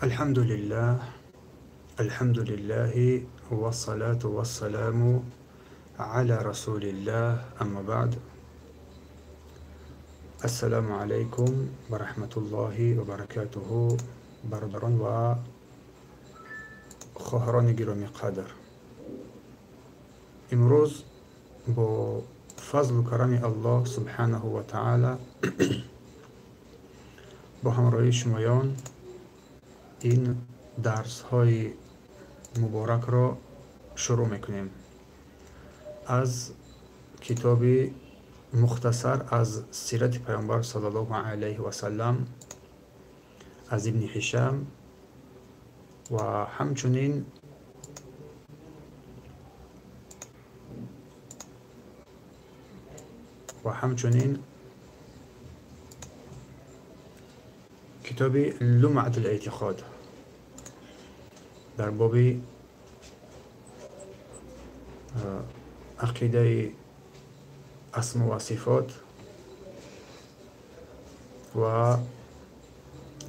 الحمد لله، الحمد لله والصلاة والسلام على رسول الله، اما بعد. السلام علیکم و رحمت الله و برکاته. برادران و خواهران گرامی قدر، امروز با فضل و کرم الله سبحانه و تعالی با همراهی شمایان این درس های مبارک را شروع میکنیم از کتاب مختصر از سیرت پیامبر صلی الله علیه و سلم از ابن هشام و همچنین کتاب لمعة الاعتقاد در باب عقیده اسما و صفات و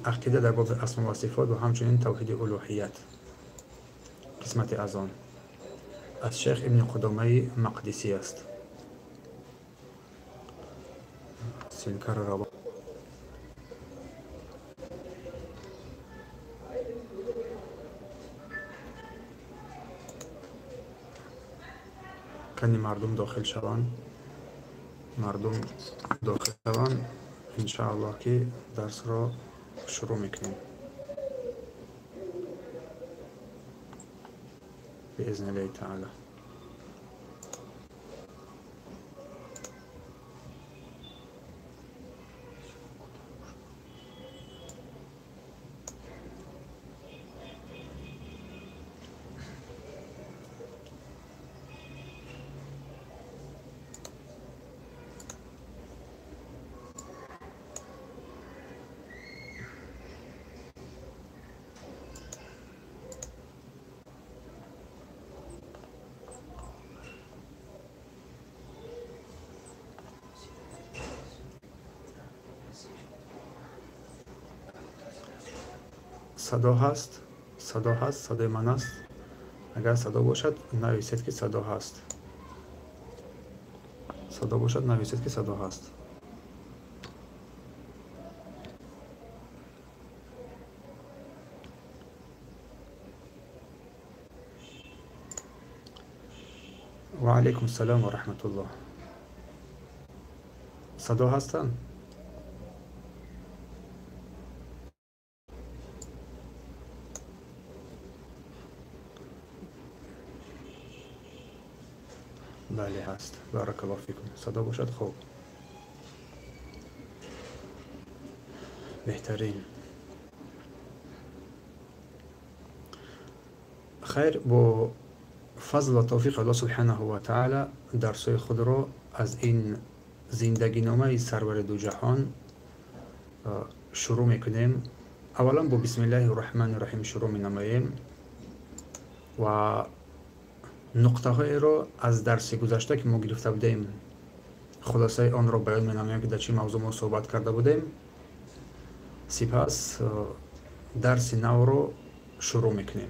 عقیده در باب اسما و صفات و همچنین توحید الوهیت، قسمت از آن از شیخ ابن قدامه مقدسی است. سلکر را کنی مردم داخل شوند، مردم داخل شوند انشاءالله که درس را شروع میکنیم باذن الله تعالی. صدا هست، صدا هست، صدای من است. اگر صدا باشد نویسید که صدا هست. صدا باشد نویسید که صدا هست. و علیکم السلام و رحمت الله. صدا هستن؟ بله هست. بارک الله فیکم. صدا باشد خوب، بهترین. خیر، با فضل و توفیق الله سبحانه و تعالی درسای خود را از این زندگی نامه سرور دو جهان شروع میکنیم. اولا با بسم الله الرحمن الرحیم شروع می نماییم و نقطه های را از درس گذشته که ما گرفته بودیم خلاصه آن را بیان می‌نمایم که در چه موضوع ما صحبت کرده بودیم. سپس درس نو را شروع میکنیم.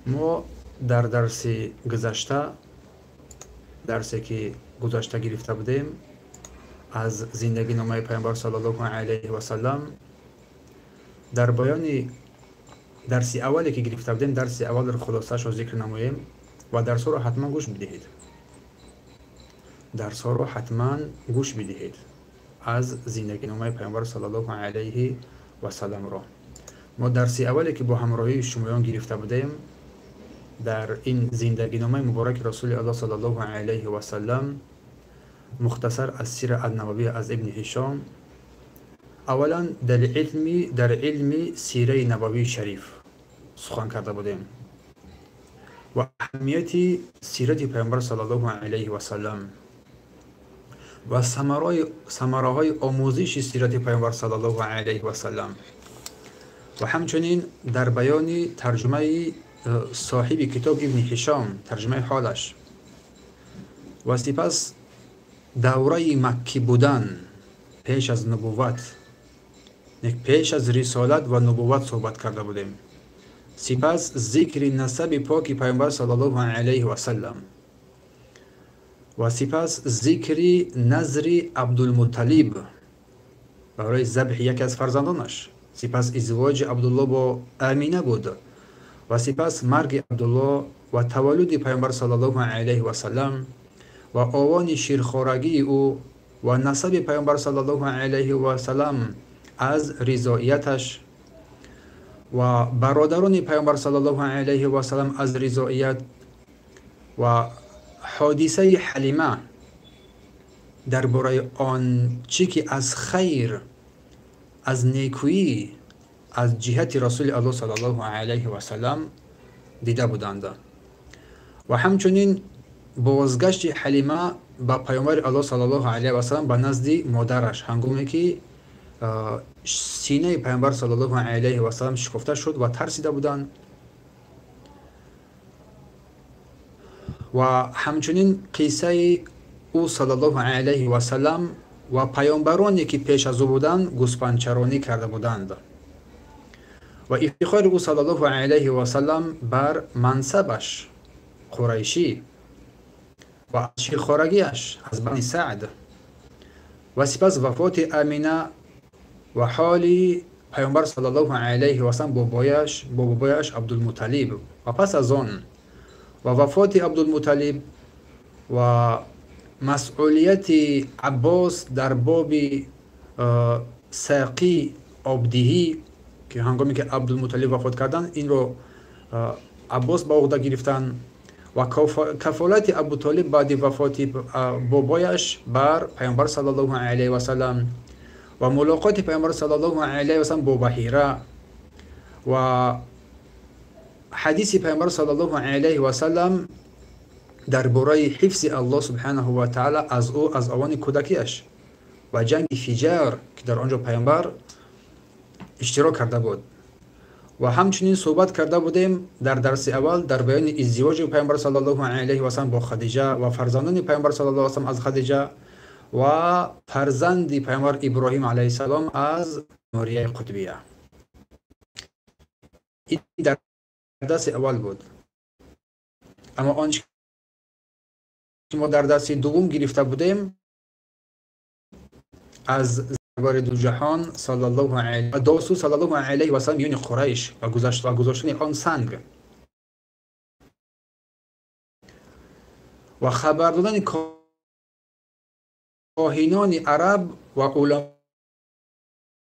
ما در درس گذشته، درسی که گذشته گرفته بودیم از زندگی نامه پیامبر صلی الله علیه و سلم، در بیان درسی اولی که گرفته بودیم، درس اول رو خلاصه‌اش رو ذکر نماییم و درس رو حتما گوش بدهید. درس رو حتما گوش بدهید از زندگی نامه پیامبر صلی الله علیه و سلم را. ما درس اولی که با همراهی شمایان گرفته بودیم در این زندگی نامه مبارک رسول الله صلی الله علیه و سلم، مختصر از سیره النبویه از ابن هشام، اولا در علم سیره نبوی شریف سخن کرده بودیم و اهمیت سیرت پیامبر صلی الله علیه و سلم و ثمره های آموزش سیرت پیامبر صلی الله علیه و سلم و همچنین در بیان ترجمه صاحب کتاب ابن هشام، ترجمه حالش، و سپس دوره مکی بودن پیش از نبوت پیش از رسالت و نبوت صحبت کرده بودیم. سپس ذکر نسب پاک پیامبر صلی الله علیه و سلم و سپس ذکر نذر عبدالمطلب برای ذبح یکی از فرزندانش، سپس ازدواج عبدالله با امینه بود و سپس مرگ عبدالله و تولد پیامبر صلی الله علیه و سلم و آوان شیرخوارگی او و نسب پیامبر صلی الله علیه و سلم از رضایتش و برادران پیامبر صلی الله علیه و سلم از رضایت و حادثه حلیمه درباره آن چی که از خیر، از نیکویی از جهت رسول الله صلی الله علیه و سلم دیده بودند و همچنین بازگشت حلیمه به پیامبر الله صلی الله علیه و سلم به نزد مادرش هنگامی که سینه پیامبر صلی الله علیه و سلم شکفته شد و ترسیده بودند و همچنین قصه او صلی الله علیه و سلم و پیامبرانی که پیش از او بودند گوسفندچرانی کرده بودند و افتخار او صلی الله علیه و سلم بر منصبش قریشی و از شیرخوارگیش از بنی سعد و سپس وفات امینه و حال پیامبر صلی الله علیه و سلم با بابایش عبدالمطلب و پس از آن و وفات عبدالمطلب و مسئولیت عباس در باب ساقی آبدهی که هنگامی که عبدالمطلب وفات کردن این رو عباس به عهده گرفتن و کفالت ابوطالب بعد وفات بابایش بر پیامبر صلی الله علیه و سلم و ملاقات پیامبر صلی الله علیه و سلم با بحیره و حدیث پیامبر صلی الله علیه و سلم درباره حفظ الله سبحانه و تعالی از او از اوان کودکیش و جنگ فجار که در آنجا پیامبر اشتراک کرده بود و همچنین صحبت کرده بودیم در درس اول در بیان ازدواج پیامبر صلی الله علیه و سلم با خدیجه و فرزندان پیامبر صلی الله علیه و سلم از خدیجه و فرزند پیامبر ابراهیم علیه السلام از ماریه قطبیه. این در درس اول بود. اما آنچه که ما در درس دوم گرفته بودیم از سرور دو جهان صلی الله علیه و داسو صلی الله علیه و سلم میان قریش و گذاشتن آن سنگ و خبر دادن کاهنان عرب و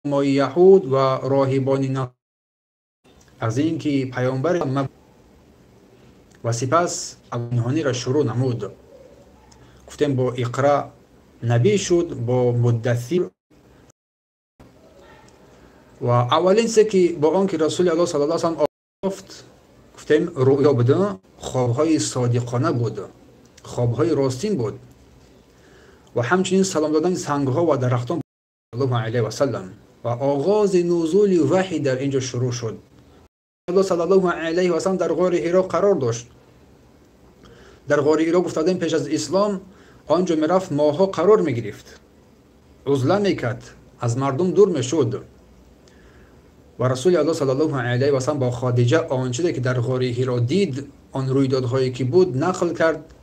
علمای یهود و راهبان از اینکه پیامبر و سپس نهانی را شروع نمود. گفتیم با اقرا نبی شد، با مدثر و اولین چیزی که با آنکه رسول الله صلی الله علیه و سلم گفت، گفتیم رؤیا بود، خوابهای صادقانه بود، خوابهای راستین بود و همچنین سلام دادن سنگها و درختان الله علیه و سلم و آغاز نزول وحی در اینجا شروع شد. الله صلی الله علیه و سلم در غار حرا قرار داشت. در غار حرا گفتادیم پیش از اسلام آنجا میرفت، ماها قرار میگرفت، عزله میکرد، از مردم دور میشد و رسول الله صلی الله علیه و سلم با خدیجه آنچه که در غار حرا دید، آن رویدادهایی که بود نقل کرد.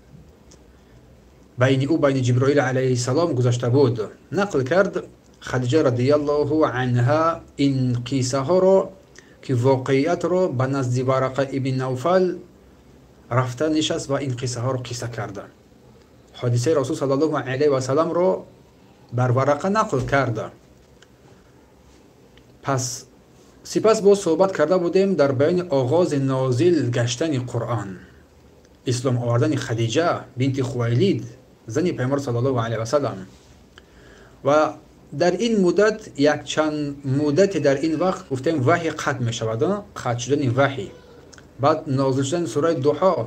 بین او بین جبرائیل علیه السلام گذشته بود، نقل کرد. خدیجه رضی الله عنها این قصه ها را که واقعیت را به نزد ورقه ابن نوفل رفته نشست و این قصه ها را قصه کرده. حادثه رسول صلی الله علیه و سلم را بر ورقه نقل کرده. پس سپس با صحبت کرده بودیم در بیان آغاز نازل گشتن قرآن، اسلام آوردن خدیجه بنت خویلید زن پیامبر صلی الله علیه و سلم و در این مدت یک چند مدت در این وقت گفتیم وحی قطع می شود، قطع شدن وحی، بعد نازل شدن سوره ضحی،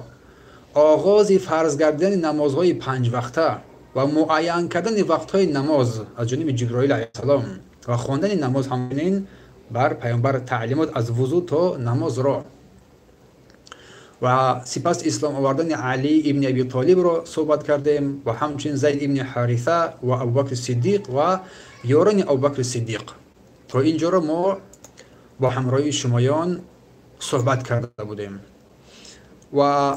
آغاز فرض گردیدن نمازهای 5 وقته و معین کردن وقتهای نماز از جانب جبرائیل علیه السلام و خواندن نماز همچنین بر پیامبر تعلیمات از وضو تا نماز را و سپس اسلام آوردن علی ابن ابی طالب را صحبت کردیم و همچنین زید ابن حارثه و ابوبکر صدیق و یاران ابوبکر صدیق. تا اینجا را ما با همراهی شمایان صحبت کرده بودیم و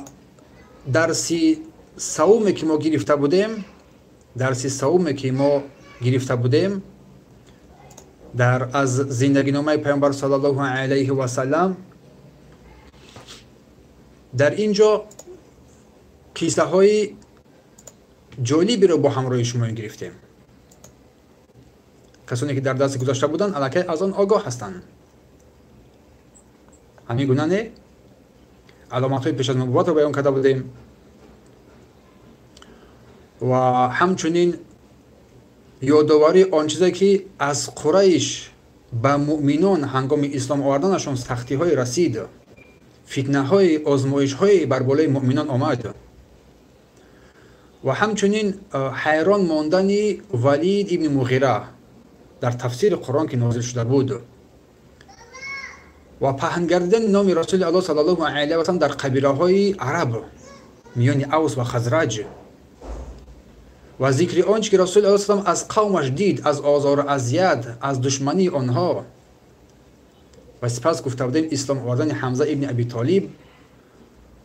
درسی سومی که ما گرفته بودیم، درسی سومی که ما گرفته بودیم در از زندگی نامه پیامبر صلی الله علیه و سلم، در اینجا قصه های جالبی رو با همراهی شما گرفتیم. کسانی که در درس گذشته بودن الکی از آن آگاه هستند. همین گونه نه؟ علامت های پیش از نبوت رو بیان کرده بودیم و همچنین یادآوری آن چیزی که از قریش به مؤمنان هنگام اسلام آوردنشان سختی های رسید، فتنه های آزمایش های بر بالای مؤمنان آمد و همچنین حیران ماندن ولید ابن مغیره در تفسیر قرآن که نازل شده بود و پهن گردیدن نام رسول الله صلی الله علیه و سلم در قبیله های عرب میان اوس و خزرج و ذکر آنچه که رسول الله صلی الله علیه و سلم از قومش دید، از آزار و اذیت، از دشمنی آنها و سپس گفته بودیم اسلام آوردن حمزه ابن ابی طالب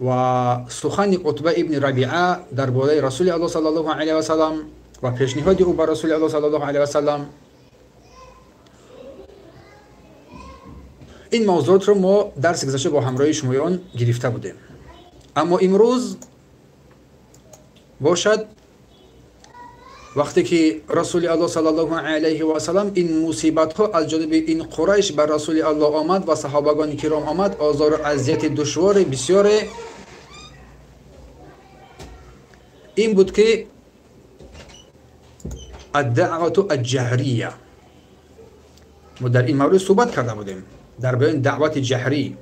و سخن عتبه ابن ربیعه درباره رسول الله صلی الله علیه و سلم و پیشنهاد او بر رسول الله صلی الله علیه و سلم. این موضوعات رو ما درس گذشته با همراهی شمایان گرفته بودیم، اما امروز باشد وقتی که رسول الله صلی الله علیه و سلم این مصیبت ها از جانب این قریش بر رسول الله آمد و صحابگان کرام آمد، آزار و اذیت دشوار بسیار این بود که الدعوة الجهریه، ما در این مورد صحبت کرده بودیم در بیان دعوت جهری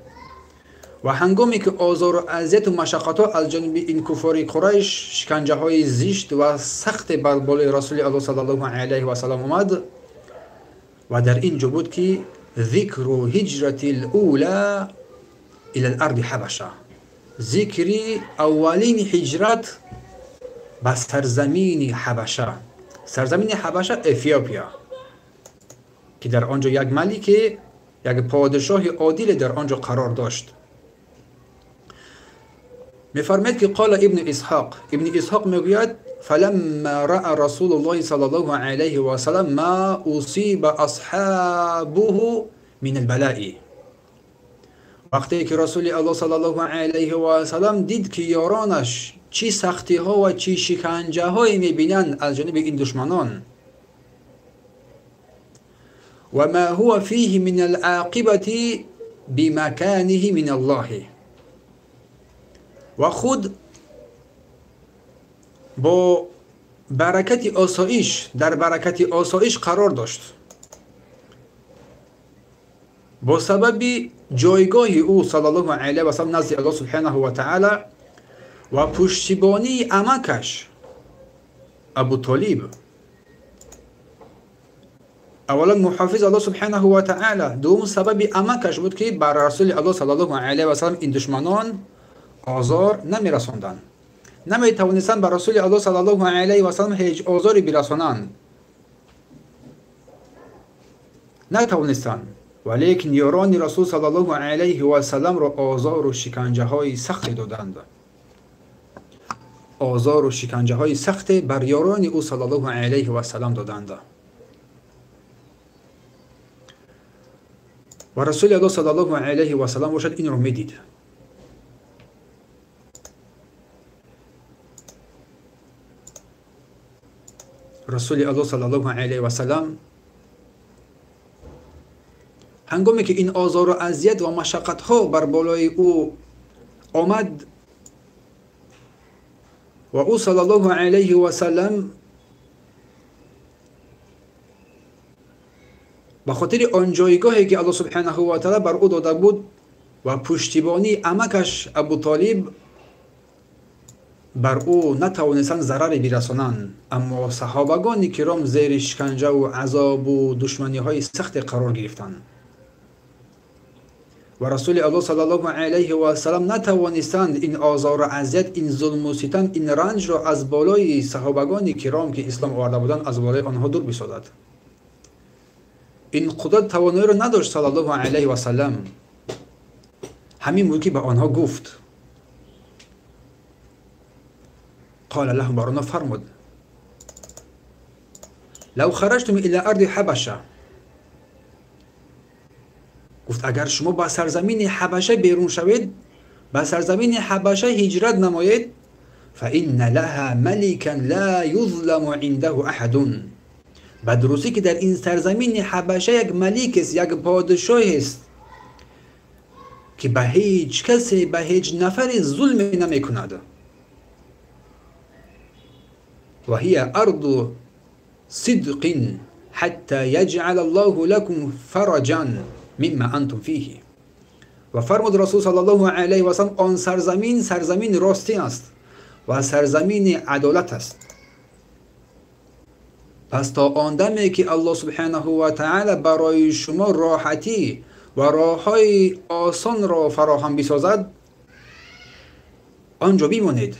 و هنگامی که آزار و اذیت و مشقت ها از جانب این کفار قریش، شکنجه های زشت و سخت بر بالای رسول الله صلی الله علیه و سلم آمد و در اینجا بود که ذکر هجرت الاولى الى الارض حبشه، ذکر اولین هجرت به سرزمین حبشه، سرزمین حبشه افیوپیا که در آنجا یک ملک، یک پادشاه عادل در آنجا قرار داشت. میفرماید که قال ابن اسحاق، ابن اسحاق میگوید فلما رأى رسول الله صلی الله علیه و سلم ما اصیب اصحابه من البلاء، وقتی که رسول الله صلی الله علیه و سلم دید که یارانش چی سختی ها و چی شکنجه هایی میبینند از جانب این دشمنان و ما هو فیه من العاقبة بمکانه من الله، و خود با برکت آسایش، در برکت آسایش قرار داشت با سبب جایگاه او صلی الله علیه و سلم نزد الله سبحانه و تعالی و پشتیبانی عمکش ابو طالب. اولا محافظ الله سبحانه و تعالی، دوم سبب عمکش بود که بر رسول الله صلی الله علیه و سلم این دشمنان آزار نمیرساندند، نمیتوانستند بر رسول الله صلی الله علیه و سلم هیچ آزاری برسانند، نتوانستند، ولیکن یاران رسول صلی الله علیه و سلم را آزار و شکنجه های سخت دادند. آزار و شکنجه های سخت بر یاران او صلی الله علیه و سلم دادند. و رسول الله صلی الله علیه و سلم باشد این رو میدید. رسول الله صلی الله علیه و سلم هنگامی که این آزار و اذیت و مشقت ها بر بالای او آمد و او صلی الله علیه و سلم به خاطر آن جایگاهی که الله سبحانه و تعالی بر او داده بود و پشتیبانی عمکش ابو طالب بر او نتوانستند ضرری برسانند، اما صحابگان کرام زیر شکنجه و عذاب و دشمنی های سخت قرار گرفتند و رسول الله صلی الله علیه و سلم نتوانستند این آزار و اذیت، این ظلم و ستم، این رنج را از بالای صحابگان کرام که اسلام آورده بودند از بالای آنها دور بسازد. این قدرت توانایی رو نداشت صلی الله علیه و سلم. همین بود که به آنها گفت، قال لهم، بر آنها فرمود لو خرجتم الى ارض حبشه، گفت اگر شما به سرزمین حبشه بیرون شوید، به سرزمین حبشه هجرت نمایید، فإن لها ملكا لا يظلم عنده احد، به درستی که در این سرزمین حبشه یک ملک است، یک پادشاه است که به هیچ کسی، به هیچ نفری ظلم نمی کند. و هي ارض صدق حتى يجعل الله لكم فرجا مما انتم فيه. و فرمود رسول صلی الله علیه و سلم آن سرزمین سرزمین راستی است و سرزمین عدالت است. پس تا آن دمی که الله سبحانه و تعالی برای شما راحتی و راههای آسان را فراهم بسازد، آنجا بمانید،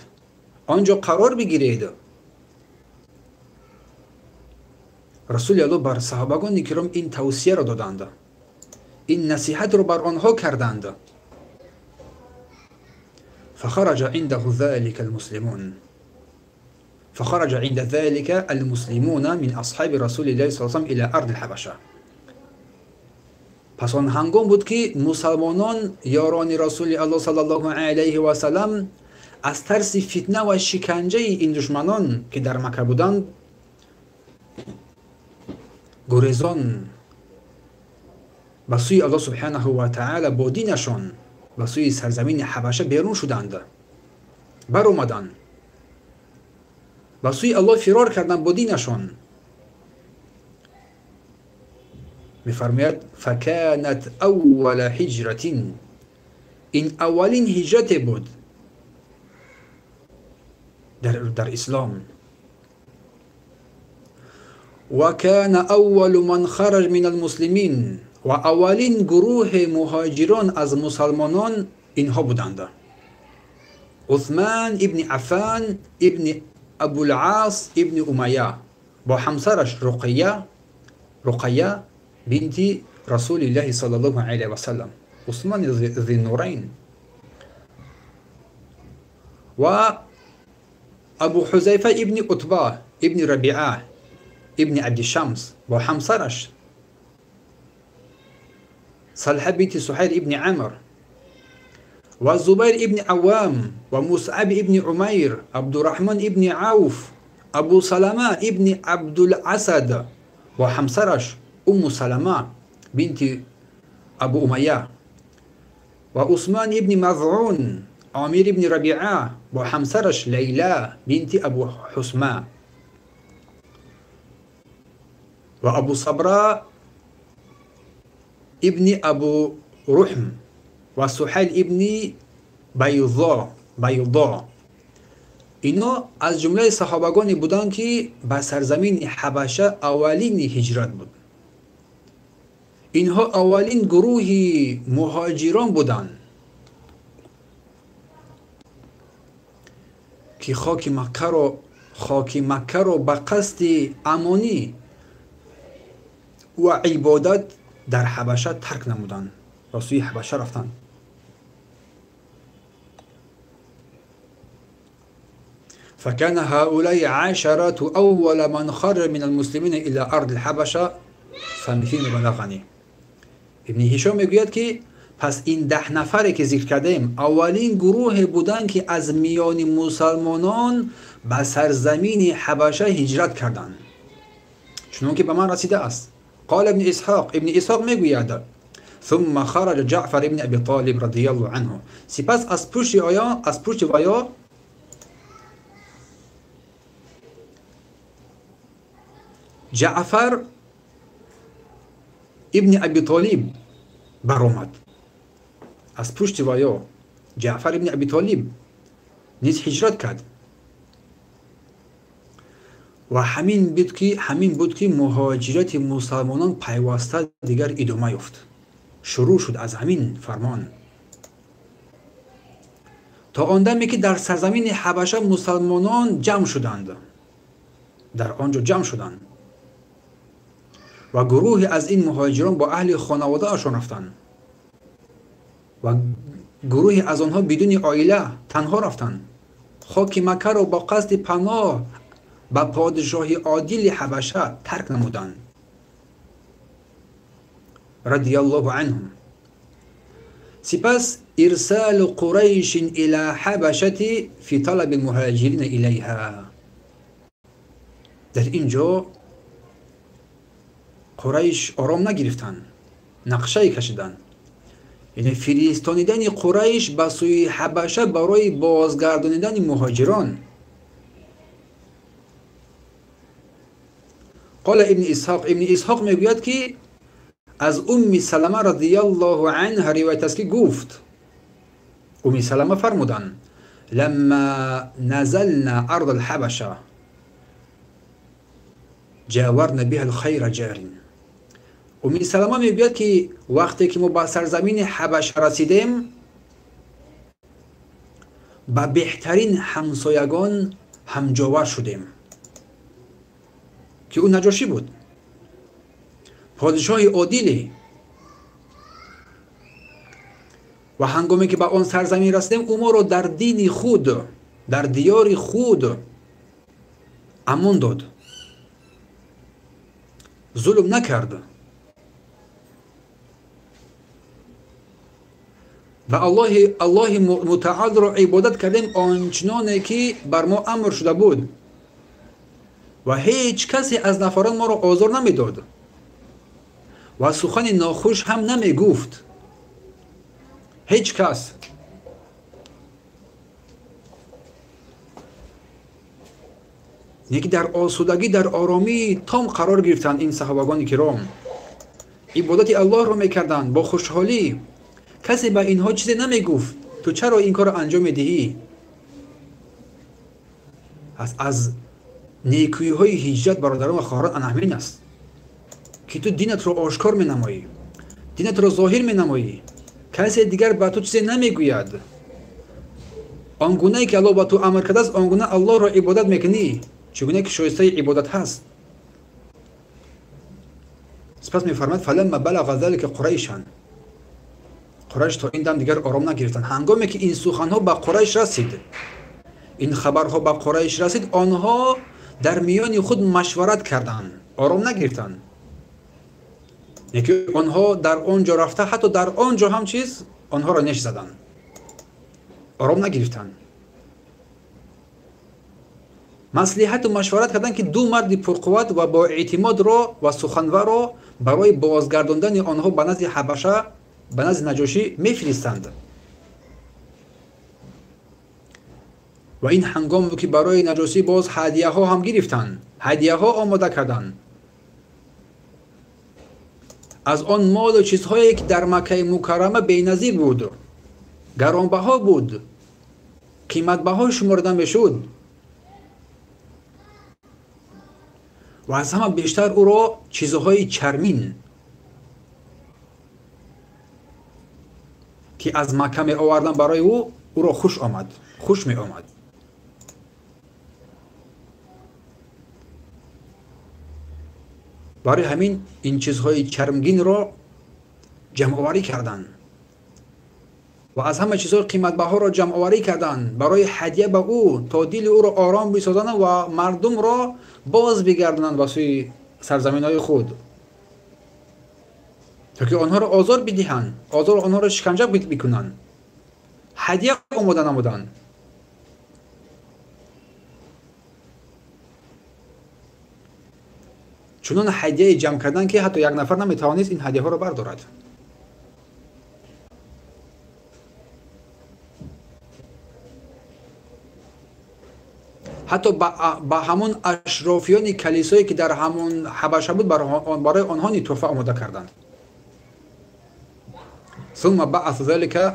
آنجا قرار بگیرید. رسول الله بر صحابگان کرام این توصیه را دادند، این نصیحت را بر آنها کردند. فخرج عنده ذلك المسلمون، فخرج عند ذلك المسلمون من اصحاب رسول الله صلی الله علیه و سلم الى ارض الحبشه. پس آن هنگام بود که مسلمانان یاران رسول الله صلی الله علیه و سلم از ترس فتنه و شکنجه این دشمنان که در مکه بودند، گریزان به سوی الله سبحانه و تعالی با دینشان به سوی سرزمین حبشه بیرون شدند، برآمدند، به سوی الله فرار کردند با دینشان. میفرماید فکانت اول هجرت، این اولین هجرت بود در اسلام. و کان اول من خرج من المسلمین، و اولین گروه مهاجران از مسلمانان اینها بودند: عثمان ابن عفان ابن ابوالعاص ابن امیه با همسرش رقیه بنت رسول الله صلی الله علیه و سلم، عثمان ذی النورین، و ابو حذیفه ابن عتبه ابن ربیعه ابن عبد شمس با همسرش صلحه بنت سحیر ابن عمر، و زبیر ابن عوام، و مصعب ابن عمیر، عبدالرحمن ابن عوف، ابو سلمه ابن عبدالاسد و همسرش ام سلمه بنت ابو امیه، و عثمان ابن مظعون، عامر ابن ربیعه با همسرش لیلا بنت ابو حسمه، و ابو صبرا ابن ابو رحم، و سحیل ابن بیضا. اینا از جمله صحابگانی بودند که به سرزمین حبشه اولین هجرت بود. اینها اولین گروه مهاجران بودند که خاک مکه را به قصد امانی و عبادت در حبشه ترک نمودند و سوی حبشه رفتند. فكان هؤلاء عشرة أول من خرج من المسلمين إلى أرض الحبشة فمثل بلغنی. ابن هشام میگوید که پس این 10 نفری که ذکر کردیم اولین گروه بودند که از میان مسلمانان به سرزمین حبشه هجرت کردند، چون که به من رسیده است. قال ابن اسحاق، ابن اسحاق میگوید ثم خرج جعفر ابن ابی طالب رضی الله عنه، سپس از پشت ویا جعفر ابن ابی طالب برآمد. از پشت ویا جعفر ابن ابی طالب نیز هجرت کرد و همین بود که مهاجرت مسلمانان پیوسته دیگر ادامه یافت. شروع شد از همین فرمان تا آن دمی که در سرزمین حبشه مسلمانان جمع شدند، در آنجا جمع شدند و گروهی از این مهاجران با اهل خانواده‌شان رفتند و گروهی از آنها بدون عائله تنها رفتند. خاک مکه را با قصد پناه به پادشاه عادل حبشه ترک نمودند رضی الله عنهم. سپس ارسال قریش الى حبشه فی طلب المهاجرین الیها. در اینجا قریش آرام نگرفتند، نقشه کشیدند، یعنی فرستانیدن قریش به سوی حبشه برای بازگردانیدن مهاجران. قال ابن اسحاق، ابن اسحاق میگوید که از ام سلمه رضی الله عنها روایت است که گفت ام سلمه فرمودند لما نزلنا ارض الحبشه جاورنا بها الخیر جار. ام سلمه میگوید که وقتی که ما به سرزمین حبشه رسیدیم به بهترین همسایگان همجاور شدیم که او نجاشی بود، پادشاه عادلی. و هنگامی که به آن سرزمین رسیدیم او ما را در دین خود، در دیار خود امان داد، ظلم نکرد و الله متعال را عبادت کردیم آنچنانه که بر ما امر شده بود و هیچ کسی از نفران ما را آزار نمیداد و سخن ناخوش هم نمی گفت. هیچ کس. یکی در آسودگی، در آرامی تام قرار گرفتند این صحابگان کرام، عبادت الله را میکردند با خوشحالی. کسی به اینها چیزی نمیگفت تو چرا این کار را انجام میدهی. از نیکویی های هجرت برادران و خواهران همین است که تو دینت را آشکار مینمایی، دینت را ظاهر مینمایی، کسی دیگر به تو چیزی نمیگوید. آنگونه که الله به تو امر کرده است آنگونه الله را عبادت میکنی، چگونه که شایسته عبادت هست. سپس میفرماید فلما بلغ ذلك قریشا. قریش تا این دم دیگر آرام نگرفتند. هنگامی که این سخنها به قریش رسید، این خبرها به قریش رسید، آنها در میان خود مشورت کردند، آرام نگرفتند. یکی آنها در آنجا رفته، حتی در آنجا هم چیز آنها را نش زدند، آرام نگرفتند. مصلحت و مشورت کردند که دو مرد پرقوت و با اعتماد را و سخنور را برای بازگرداندن آنها به نزد حبشه، به نزد نجاشی میفرستند. و این هنگام بود که برای نجاشی باز هدیه ها هم گرفتند، هدیه ها آماده کردند از آن مال و چیزهایی که در مکه مکرمه بی‌نظیر بود، گرانبها بود، قیمتبها شمرده میشد و از همه بیشتر او را چیزهای چرمین که از مکه می آوردن برای او، او را خوش آمد، خوش می آمد. برای همین این چیزهای چرمگین را جمع آوری کردند و از همه چیزهای قیمتبها را جمع آوری کردند برای هدیه به او تا دل او را آرام بسازند و مردم را باز بگردانند به سوی سرزمین های خود، تا که آنها را آزار بدهند، آزار آنها را شکنجه بکنند. هدیه آماده نمودند. چنان هدیه جمع کردن که حتی یک نفر نمیتوانست این هدیه ها را بردارد. حتی به همون اشرافیان کلیسایی که در همون حبشه بود برای آنها نیز تحفه آماده کردند. ثم بعث ذلك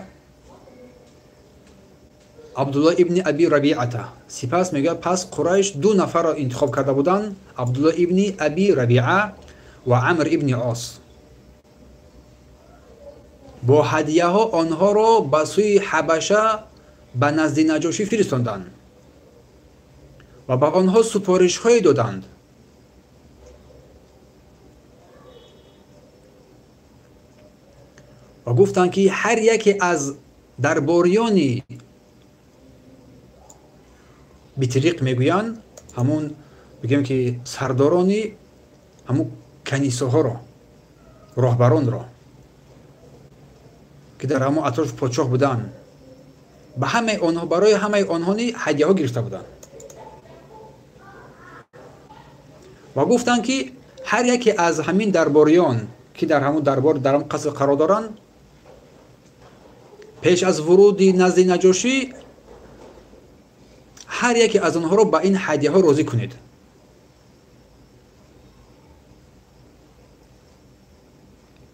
عبدالله ابن ابی ربیعه. سپس میگه پس قریش دو نفر را انتخاب کرده بودند، عبدالله ابن ابی ربیعه و عمر ابن عاص. با هدیه ها آنها را به سوی حبشه به نزد نجاشی فرستاندند و به آنها سپارش های دادند. و گفتند که هر یکی از درباریانی بطریق میگویند، همون بگیم که سردارانی همون کنیسه ها را، راهبران را که در همون اطراف پادشاه بودند، به همه آنها، برای همه آنها هدیه ها گرفته بودند و گفتند که هر یکی از همین درباریان که در همون دربار، در همون قصر قرار دارند، پیش از ورود نزد نجاشی هر یکی از آنها را به این هدیه ها راضی کنید.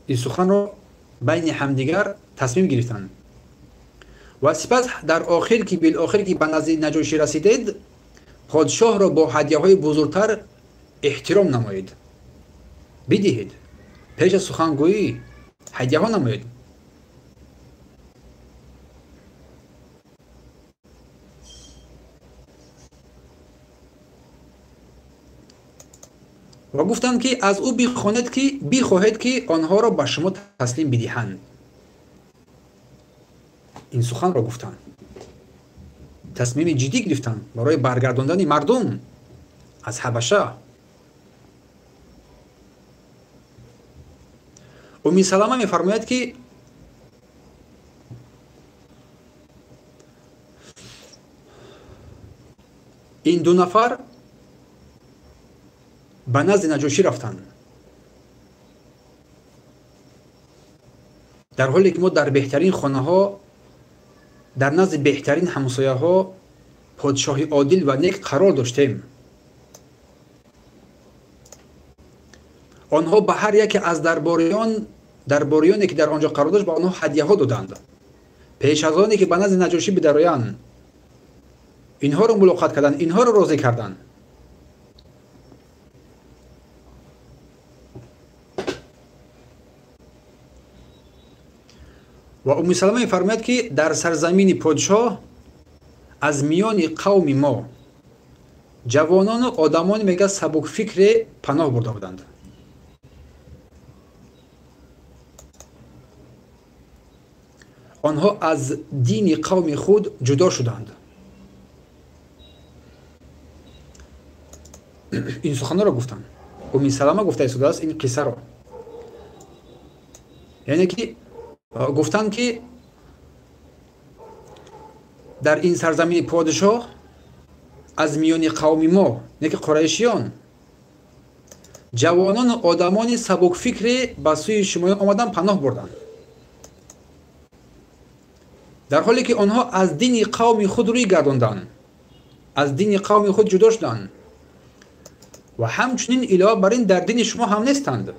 این سخن را بین همدیگر تصمیم گرفتند و سپس در آخر که بالآخر که به نزد نجاشی رسیدید، پادشاه را با هدیه های بزرگتر احترام نمایید، بدهید، پیش از سخنگویی هدیه ها نمایید. و گفتند که از او بخواهید که بخواهید که آنها را به شما تسلیم بدهند. این سخن را گفتند، تصمیم جدی گرفتند برای برگرداندن مردم از حبشه. ام سلمه می‌فرماید که این دو نفر به نزد نجاشی رفتند، در حالی که ما در بهترین خانه ها، در نزد بهترین همسایه ها، پادشاه عادل و نیک قرار داشتیم. آنها به هر یکی از درباریانی که در آنجا قرار داشت، به آنها هدیه ها دادند. پیش از آنی که به نزد نجاشی بدرآیند، اینها را ملاقات کردند، اینها را راضی کردند. و ام سلمه می‌فرماید که در سرزمین پادشاه از میان قوم ما جوانان و آدمان میگه سبک فکر پناه برده بودند. آنها از دین قوم خود جدا شدند. این سخن‌ها را گفتند. ام سلمه گفته ایستاده است این قصه را، یعنی که گفتند که در این سرزمین پادشاه از میان قوم ما، نه که قریشیان، جوانان و آدمان سبک فکر به سوی شما آمدن پناه بردند، در حالی که آنها از دین قوم خود روی گرداندند، از دین قوم خود جدا شدند و همچنین علاوه بر این در دین شما هم نیستند،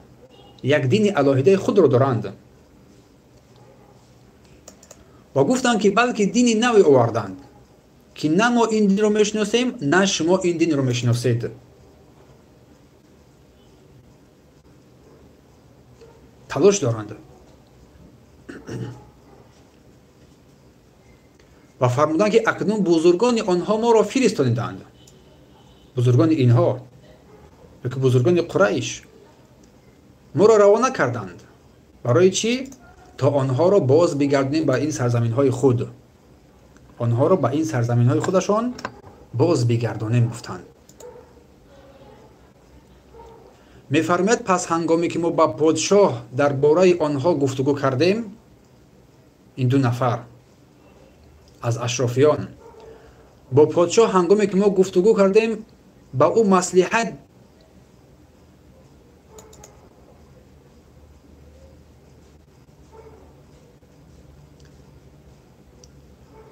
یک دین علاهده خود را دارند. و گفتند که بلکه دین نوی آوردند که نه ما این دین رو میشناسیم، نه شما این دین رو میشناسید. تلاش دارند و فرمودند که اکنون بزرگان آنها ما را فرستادند، بزرگان اینها که بزرگان قریش ما را روانه کردند. برای چی؟ تا آنها را باز بگردانیم به این سرزمین های خود، آنها را به این سرزمین های خودشان باز بگردانیم گفتند. میفرماید پس هنگامی که ما با پادشاه درباره آنها گفتگو کردیم، این دو نفر از اشرافیان با پادشاه هنگامی که ما گفتگو کردیم، با او مصلحت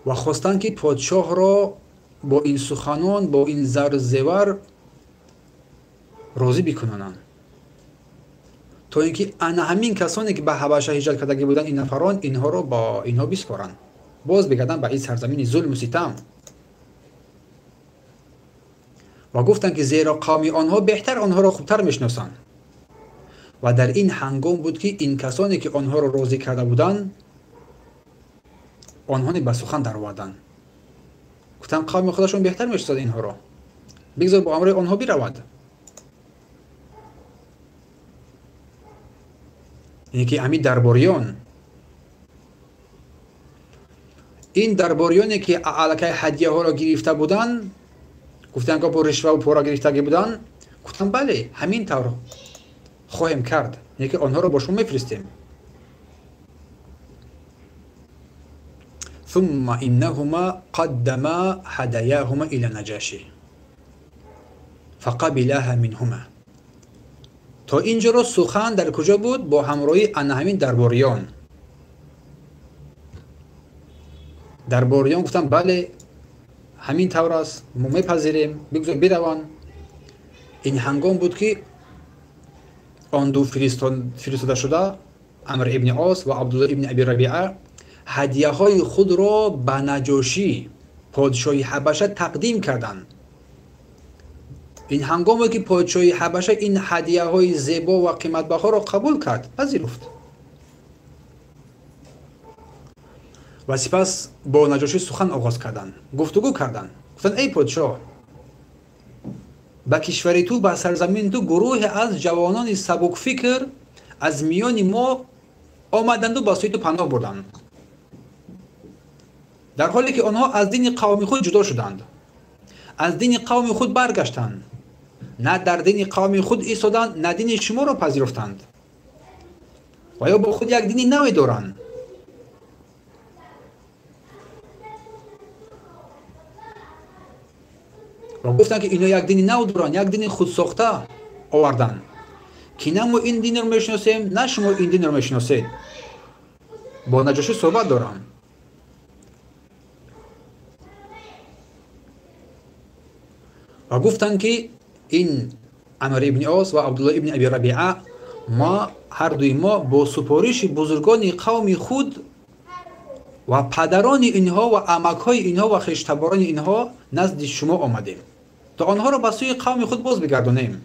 و خواستند که پادشاه را با این سخنان، با این زر زیور راضی بکنند، تا اینکه انا همین کسانی که به حبشه هجرت کرده بودند، این نفران، اینها را با اینها بسپارند، باز بگردند به این سرزمین ظلم و ستم. و گفتند که زیرا قوم آنها بهتر آنها را خوبتر میشناسند. و در این هنگام بود که این کسانی که آنها را راضی کرده بودند، آنها به سخن در آوردند. گفتند قوم خودشون بهتر میشناسند اینها را، بگذار با امر آنها برود. یعنی که همین درباریان این درباریانی که аллакай ҳадияҳоро гирифта буданд, гуфтанд ки бо ришва ва пора гирифтагӣ буданд, гуфтанд бале, ҳамин тавр хоҳем кард, яъне ки онҳоро бо шумо мефиристем. ثم إنهما قدما هداياهما إلى النجاشي فقبلها منهما. تا اینجا رو سخن در کجا بود؟ با همراهی همین درباریان. درباریان گفتن بله همین طور است، ما میپذیریم، بگذار بروند. این هنگام بود که آن دو فرستاده شده، عمرو ابن عاص و عبدالله ابن ابی ربیعه، هدیه های خود را به نجاشی پادشاهی حبشه تقدیم کردند. این هنگام بود که پادشاهی حبشه این هدیه های زیبا و قیمت بها را قبول کرد، پذیرفت. و سپس با نجاشی سخن آغاز کردند، گفتگو کردند. گفتند ای پادشاه، به کشور تو، به سرزمین تو گروه از جوانان سبک فکر از میان ما آمدند و به سوی تو پناه بردند، در حالی که آنها از دین قوم خود جدا شدند، از دین قوم خود برگشتند، نه در دین قوم خود ایستادند، نه دین شما را پذیرفتند و یا با خود یک دین نوی دارند. و گفتند که اینا یک دین نو دارند، یک دین خود ساخته آوردند که نه ما این دین رو میشناسیم، نه شما این دین رو میشناسید. با نجاشی صحبت دارم. و گفتند که این عمرو ابن عاص و عبدالله ابن ابی ربیعه، ما هر دوی ما با سپارش بزرگان قوم خود و پدران اینها و عمک‌های اینها و خویشتباران اینها نزد شما آمدیم تا آنها را به سوی قوم خود باز بگردانیم.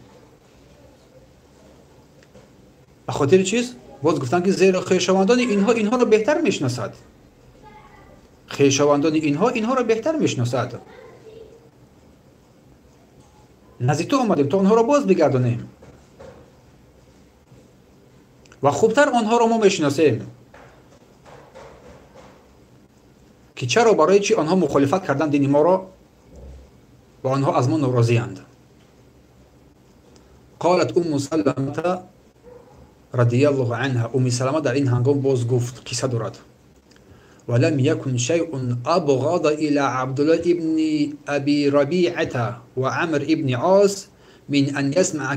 به خاطر چیز؟ باز گفتند که زیرا خویشاوندان اینها اینها را بهتر میشناسد. خویشاوندان اینها اینها را بهتر میشناسد. نزد تو آمدیم تا آنها را باز بگردانیم و خوبتر آنها را ما میشناسیم که چرا، برای چی آنها مخالفت کردند دین ما را و آنها از ما ناراضی‌اند. قالت ام سلمة رضی الله عنها، ام سلمة در این هنگام باز گفت، قصه دارد: ولم يكن شيء أبغض إلى عبد الله ابن أبي ربيعة وعمر ابن عاص من أن يسمع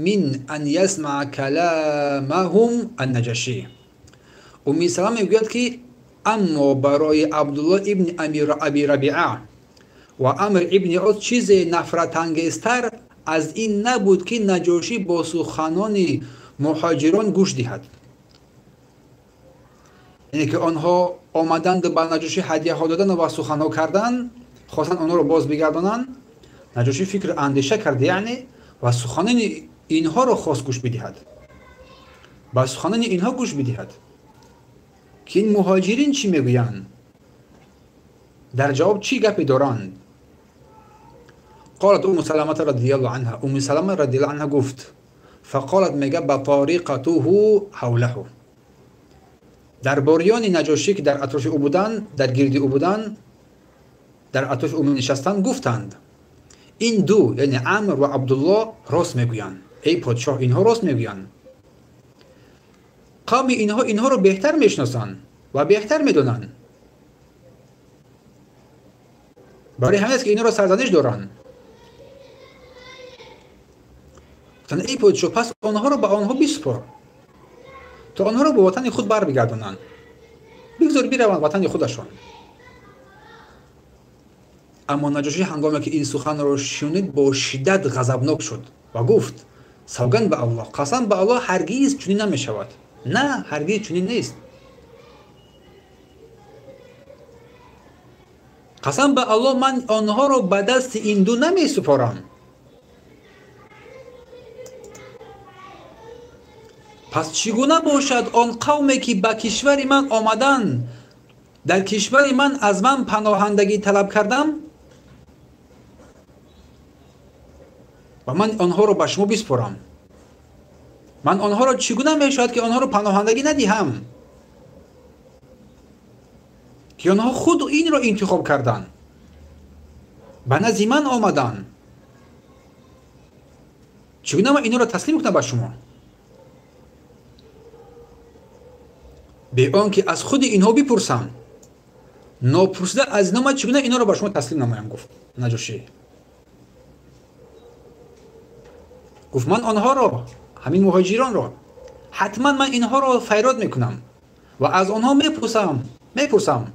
من أن يسمع كلامهم النجاشي. ام سلمة میگوید که اما برای عبدالله ابن ابی ربیعه و عمر ابن عاص چیز نفرت انگیزتر از این نبود که نجاشی با سخنان مهاجران گوش دهد. یعنی که آنها آمدند به نجاشی هدیه ها دادن و سخنها کردن، خواستند آنها رو باز بگردانند. نجاشی فکر اندیشه کرد یعنی و سخنان اینها رو خواست گوش بدهد، با سخنان اینها گوش بدهد که این مهاجرین چی میگویند، در جواب چی گپی دارند. قالت ام سلمة رضی الله عنها، ام سلمة رضی الله عنها گفت، فقالت میگه بطریقته حوله، درباریان نجاشی که در اطراف او بودند، در گرد او بودند، در اطراف او نشستند، گفتند این دو یعنی عمرو و عبدالله راست میگویند. ای پادشاه، اینها راست میگویند. قوم اینها اینها رو بهتر میشناسند و بهتر میدونند، برای همین است که اینها را سرزنش دارند. گفتند ای پادشاه، پس آنها رو به آنها بسپار تا آنها را به وطن خود بر بگردانند، بگذار بروند وطن خودشان. اما نجاشی هنگامی که این سخن را شنید با شدت غضبناک شد و گفت سوگند به الله، قسم به الله، هرگز چنین نمی شود. نه، هرگز چنین نیست. قسم به الله، من آنها را به دست این دو نمی سپارم. پس چگونه باشد آن قومی که به کشور من آمدند، در کشور من از من پناهندگی طلب کردم و من آنها را به شما بسپارم؟ من آنها را چگونه می شود که آنها را پناهندگی ندهم؟ که آنها خود این را انتخاب کردند، به نزد من آمدند، چگونه من اینا را تسلیم کنم به شما؟ به آنکه از خود اینها بپرسم، ناپرسیده از اینا من چگونه اینا را به شما تسلیم نمایم؟ گفت نجاشی، گفت من آنها را، همین مهاجران را، حتما من اینها را فریاد میکنم و از آنها میپرسم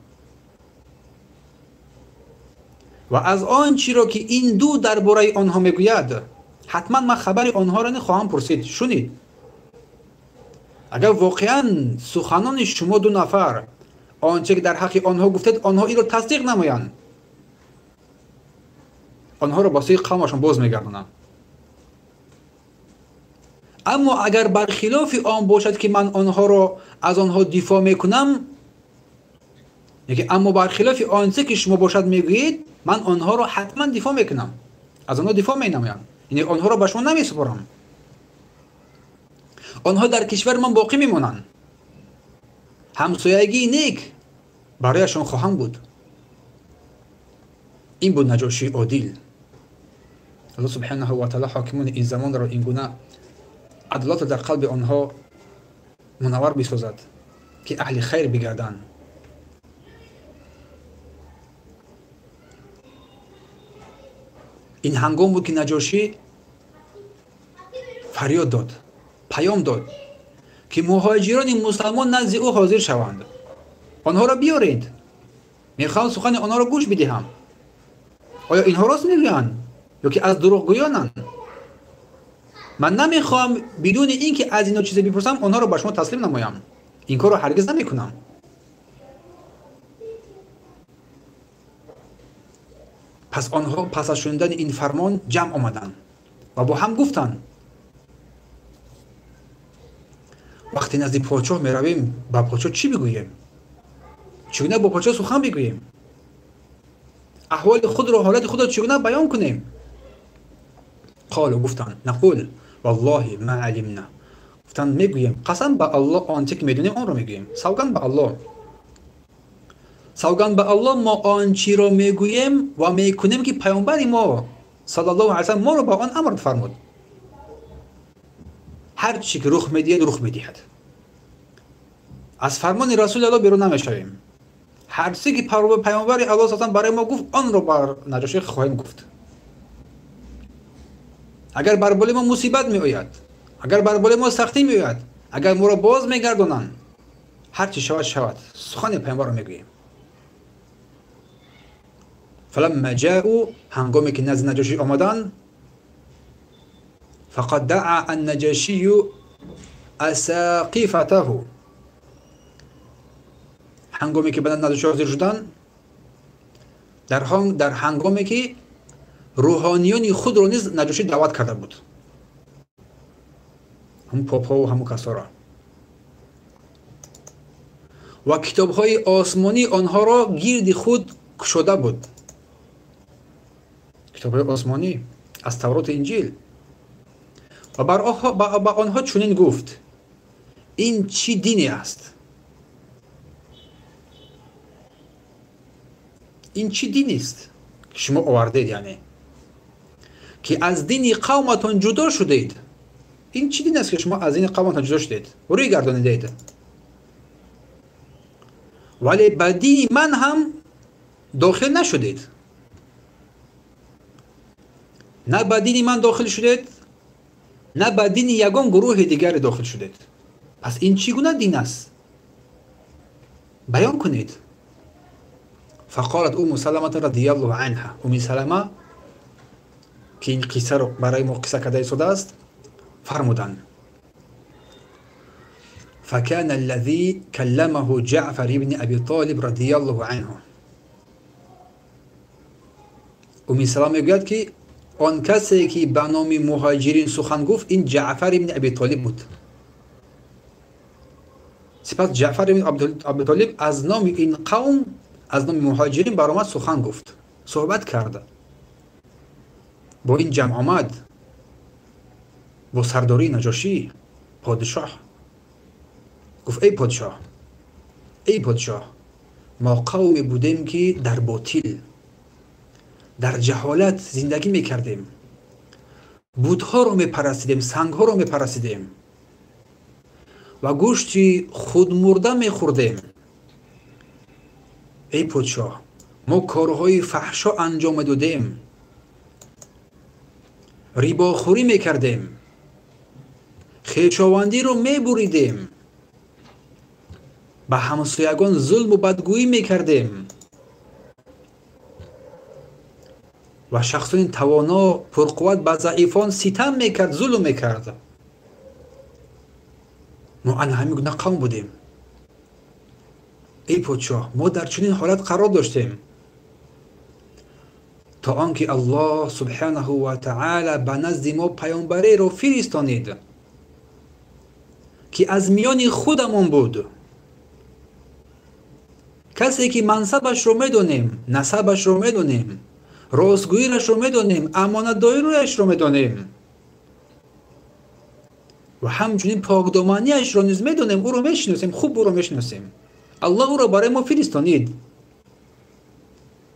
و از آن چی را که این دو درباره آنها میگوید حتما من خبر آنها را خواهم پرسید. شنید، اگر واقعا سخنان شما دو نفر آنچه که در حق آنها گفتید آنها این را تصدیق نمایند، آنها را با سوی قومشان باز میگردانم. اما اگر برخلاف آن باشد که من آنها را از آنها دفاع میکنم، یعنی اما برخلاف آنچه که شما باشد میگویید، من آنها را حتما دفاع میکنم، از آنها دفاع مینمایم، یعنی آنها را به شما نمیسپارم. آنها در کشور من باقی میمانند، همسایگی نیک برایشان خواهم بود. این بود نجاشی عادل. الله سبحانه و تعالی حاکمان این زمان را این گونه عدالت در قلب آنها منور بسازد که اهل خیر بگردند. این هنگام بود که نجاشی فریاد داد، پیام داد که مهاجران مسلمان نزد او حاضر شوند، آنها را بیارید، میخوام سخن آنها را گوش بدهم. آیا اینها راست میگویند یا که از دروغگویانند؟ من نمیخوام بدون اینکه از اینا چیزی بپرسم آنها را به شما تسلیم نمایم، این کار را هرگز نمیکنم. پس آنها پس از شنیدن این فرمان جمع آمدند و با هم گفتند وقتی نزد پادشاه میرویم با پادشاه چی بگوییم؟ چگونه با پادشاه سخن بگوییم؟ احوال خود را، حالت خود را چگونه بیان کنیم؟ قالوا، گفتند نقول والله ما علمنا، گفتند میگوییم قسم به الله آنچه که میدونیم آن را میگوییم، سوگند به الله، سوگند به الله ما آنچه را میگوییم و میکنیم که پیامبر ما صلی الله علیه و سلم ما را به آن امر فرمود. هر چی که رخ میدهد رخ میدهد، از فرمان رسول الله بیرون نمیشویم. هر چیزی که پیامبر الله صلی الله برای ما گفت آن را بر نجاشی خواهیم گفت. اگر بر بالای ما مصیبت میآید، اگر بر بالای ما سختی میآید، اگر ما را باز میگردانند، هر چی شود شود، سخن پیامبر را میگوییم. فلما جاءوا، هنگامی که نزد نجاشی آمدند، فقد دعا النجاشی اساقفته، هنگامی که به نجاشی حاضر شدند، در هنگامی که روحانیان خود را نیز نجاشی دعوت کرده بود، هم پاپا و همون کسا را، و کتاب‌های آسمانی آنها را گرد خود کشاده بود. کتاب‌های آسمانی از تورات انجیل. و به آنها چنین گفت این چی دینی است؟ این چی دینی است که شما آوردید، یعنی که از دین قومتان جدا شدید؟ این چی دین است که شما از دین قومتان جدا شدید، روی گردانیدید؟ ولی به دین من هم داخل نشدید، نه به دین من داخل شدید، نه به دین یگان گروه دیگر داخل شدید. پس این چگونه دین است؟ بیان کنید. فقالت ام سلمة رضی الله عنها، ام سلمه که این قصه رو برای ما قصه کرده ایستاده است، فرمودند فكان الذي كلمه جعفر بن ابي طالب رضی الله عنه. ام سلمه میگوید که آن کسی که به نام مهاجرین سخن گفت این جعفر بن ابی طالب بود. سپس جعفر بن ابی طالب از نام این قوم، از نام مهاجرین برآمد سخن گفت، صحبت کرد با این جمع آمد، با سرداری نجاشی پادشاه. گفت ای پادشاه، ای پادشاه، ما قومی بودیم که در باطل، در جهالت زندگی میکردیم، بت‌ها رو میپرستیدیم، سنگ‌ها رو میپرستیدیم و گوشت خودمرده میخوردیم. ای پادشاه، ما کارهای فحشا انجام دادیم، ریباخوری میکردیم، خویشاوندی رو میبریدیم، به همسایگان ظلم و بدگویی میکردیم و شخصان توانا پرقوت به ضعیفان ستم میکرد، ظلم میکرد. ما ان همین گونه قوم بودیم. ای پادشاه، ما در چنین حالت قرار داشتیم تا آنکه الله سبحانه و تعالی به نزد ما پیامبری را فرستانید که از میان خودمان بود، کسی که منصبش رو میدونیم، نسبش رو میدونیم، راستگوییش رو میدونیم، امانتداریش رو میدونیم و همچنین پاکدامنیش رو نیز میدونیم، او رو میشناسیم، خوب او رو میشناسیم. الله او را برای ما فرستانید.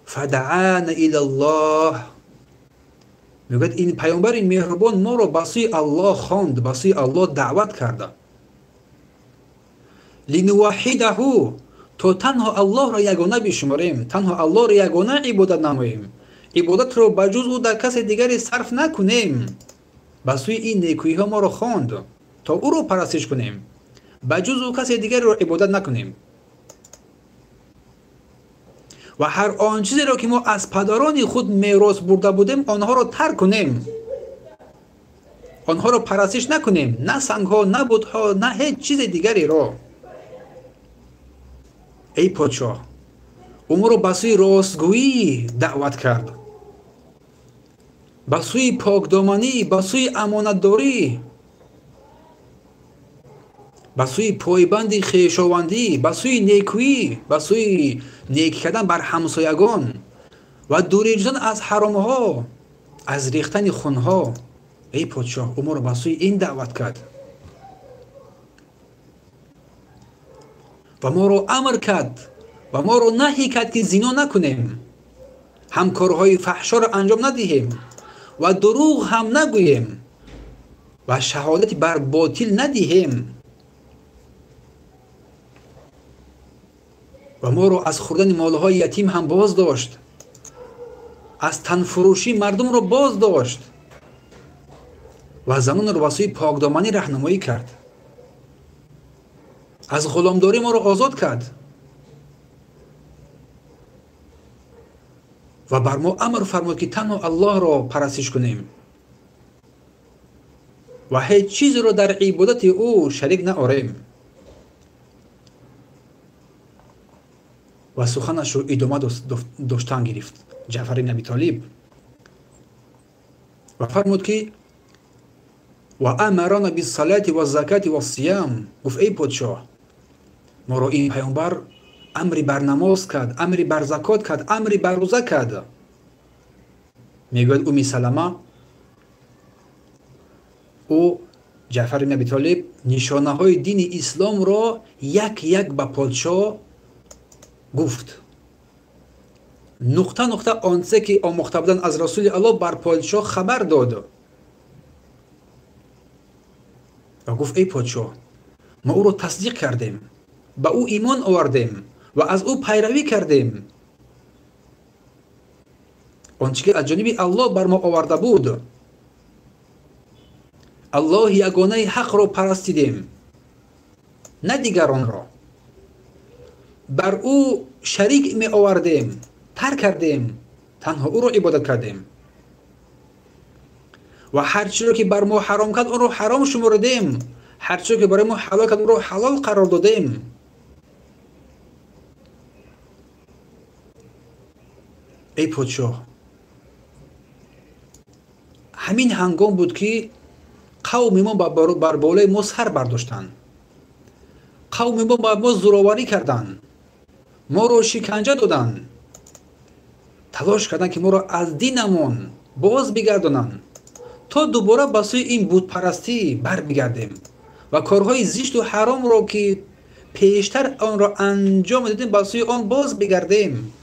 فدعانا الی الله، میگوید این پیامبر مهربان ما را به سوی الله خواند، به سوی الله دعوت کرده. لنوحده، تا تنها الله را یگانه بشماریم، تنها الله را یگانه عبادت نماییم، عبادت را به جز او در کس دیگری صرف نکنیم. به سوی این نیکویی ها ما را خواند تا او را پرستش کنیم، به جز او کس دیگری را عبادت نکنیم و هر آن چیزی را که ما از پدران خود میراث برده بودیم آنها را ترک کنیم، آنها را پرستش نکنیم، نه سنگ ها، نه بت ها، نه هیچ چیز دیگری را. ای پادشاه، او ما را به سوی راستگویی دعوت کرد، به سوی پاکدامنی، به سوی امانتداری، به سوی پایبند خویشاوندی، به سوی نیکویی، به سوی نیک کردن بر همسایگان و دوری جستن از حرامها، از ریختن خونها. ای پادشاه، او ما را به سوی این دعوت کرد و ما را امر کرد و ما را نهی کرد که زنا نکنیم، همکارهای فحشا را انجام ندهیم و دروغ هم نگوییم و شهادت بر باطل ندهیم و ما را از خوردن مالهای یتیم هم باز داشت، از تنفروشی مردم را باز داشت و زنان را به سوی پاکدامنی راهنمایی کرد، از غلامداری ما را آزاد کرد و بر ما امر فرمود که تنها الله را پرستش کنیم و هیچ چیز را در عبادت او شریک نآریم. و سخنش را ادامه داشتن گرفت جعفر بن ابی طالب و فرمود که و امرنا بالصلاة والزکاة والصیام. گفت ای پادشاه، ما را این پیامبر امری بر نماز کرد، امری بر زکات کرد، امری بر روزه کرد. میگوید ام سلمه، او جعفر بن ابی طالب نشانه های دین اسلام را یک یک به پادشاه گفت، نقطه نقطه آنچه که آموخته بودند از رسول الله بر پادشاه خبر داد و گفت ای پادشاه، ما او را تصدیق کردیم، به او ایمان آوردیم و از او پیروی کردیم. آنچه که از جانب الله بر ما آورده بود، الله یگانه حق را پرستیدیم، نه دیگران را. بر او شریک می آوردیم، ترک کردیم، تنها او را عبادت کردیم و هر چیزی را که بر ما حرام کرد آن را حرام شمردیم، هر چیزی که برای ما حلال کرد آن را حلال قرار دادیم. ای پادشاه، همین هنگام بود که قوم ما بر بالای ما سر برداشتند، قوم ما بر ما زوراوری کردند، ما را شکنجه دادند، تلاش کردند که ما را از دینمون باز بگردانند تا دوباره به سوی این بت پرستی بر بگردیم و کارهای زشت و حرام را که پیشتر آن را انجام دادیم به سوی آن باز بگردیم.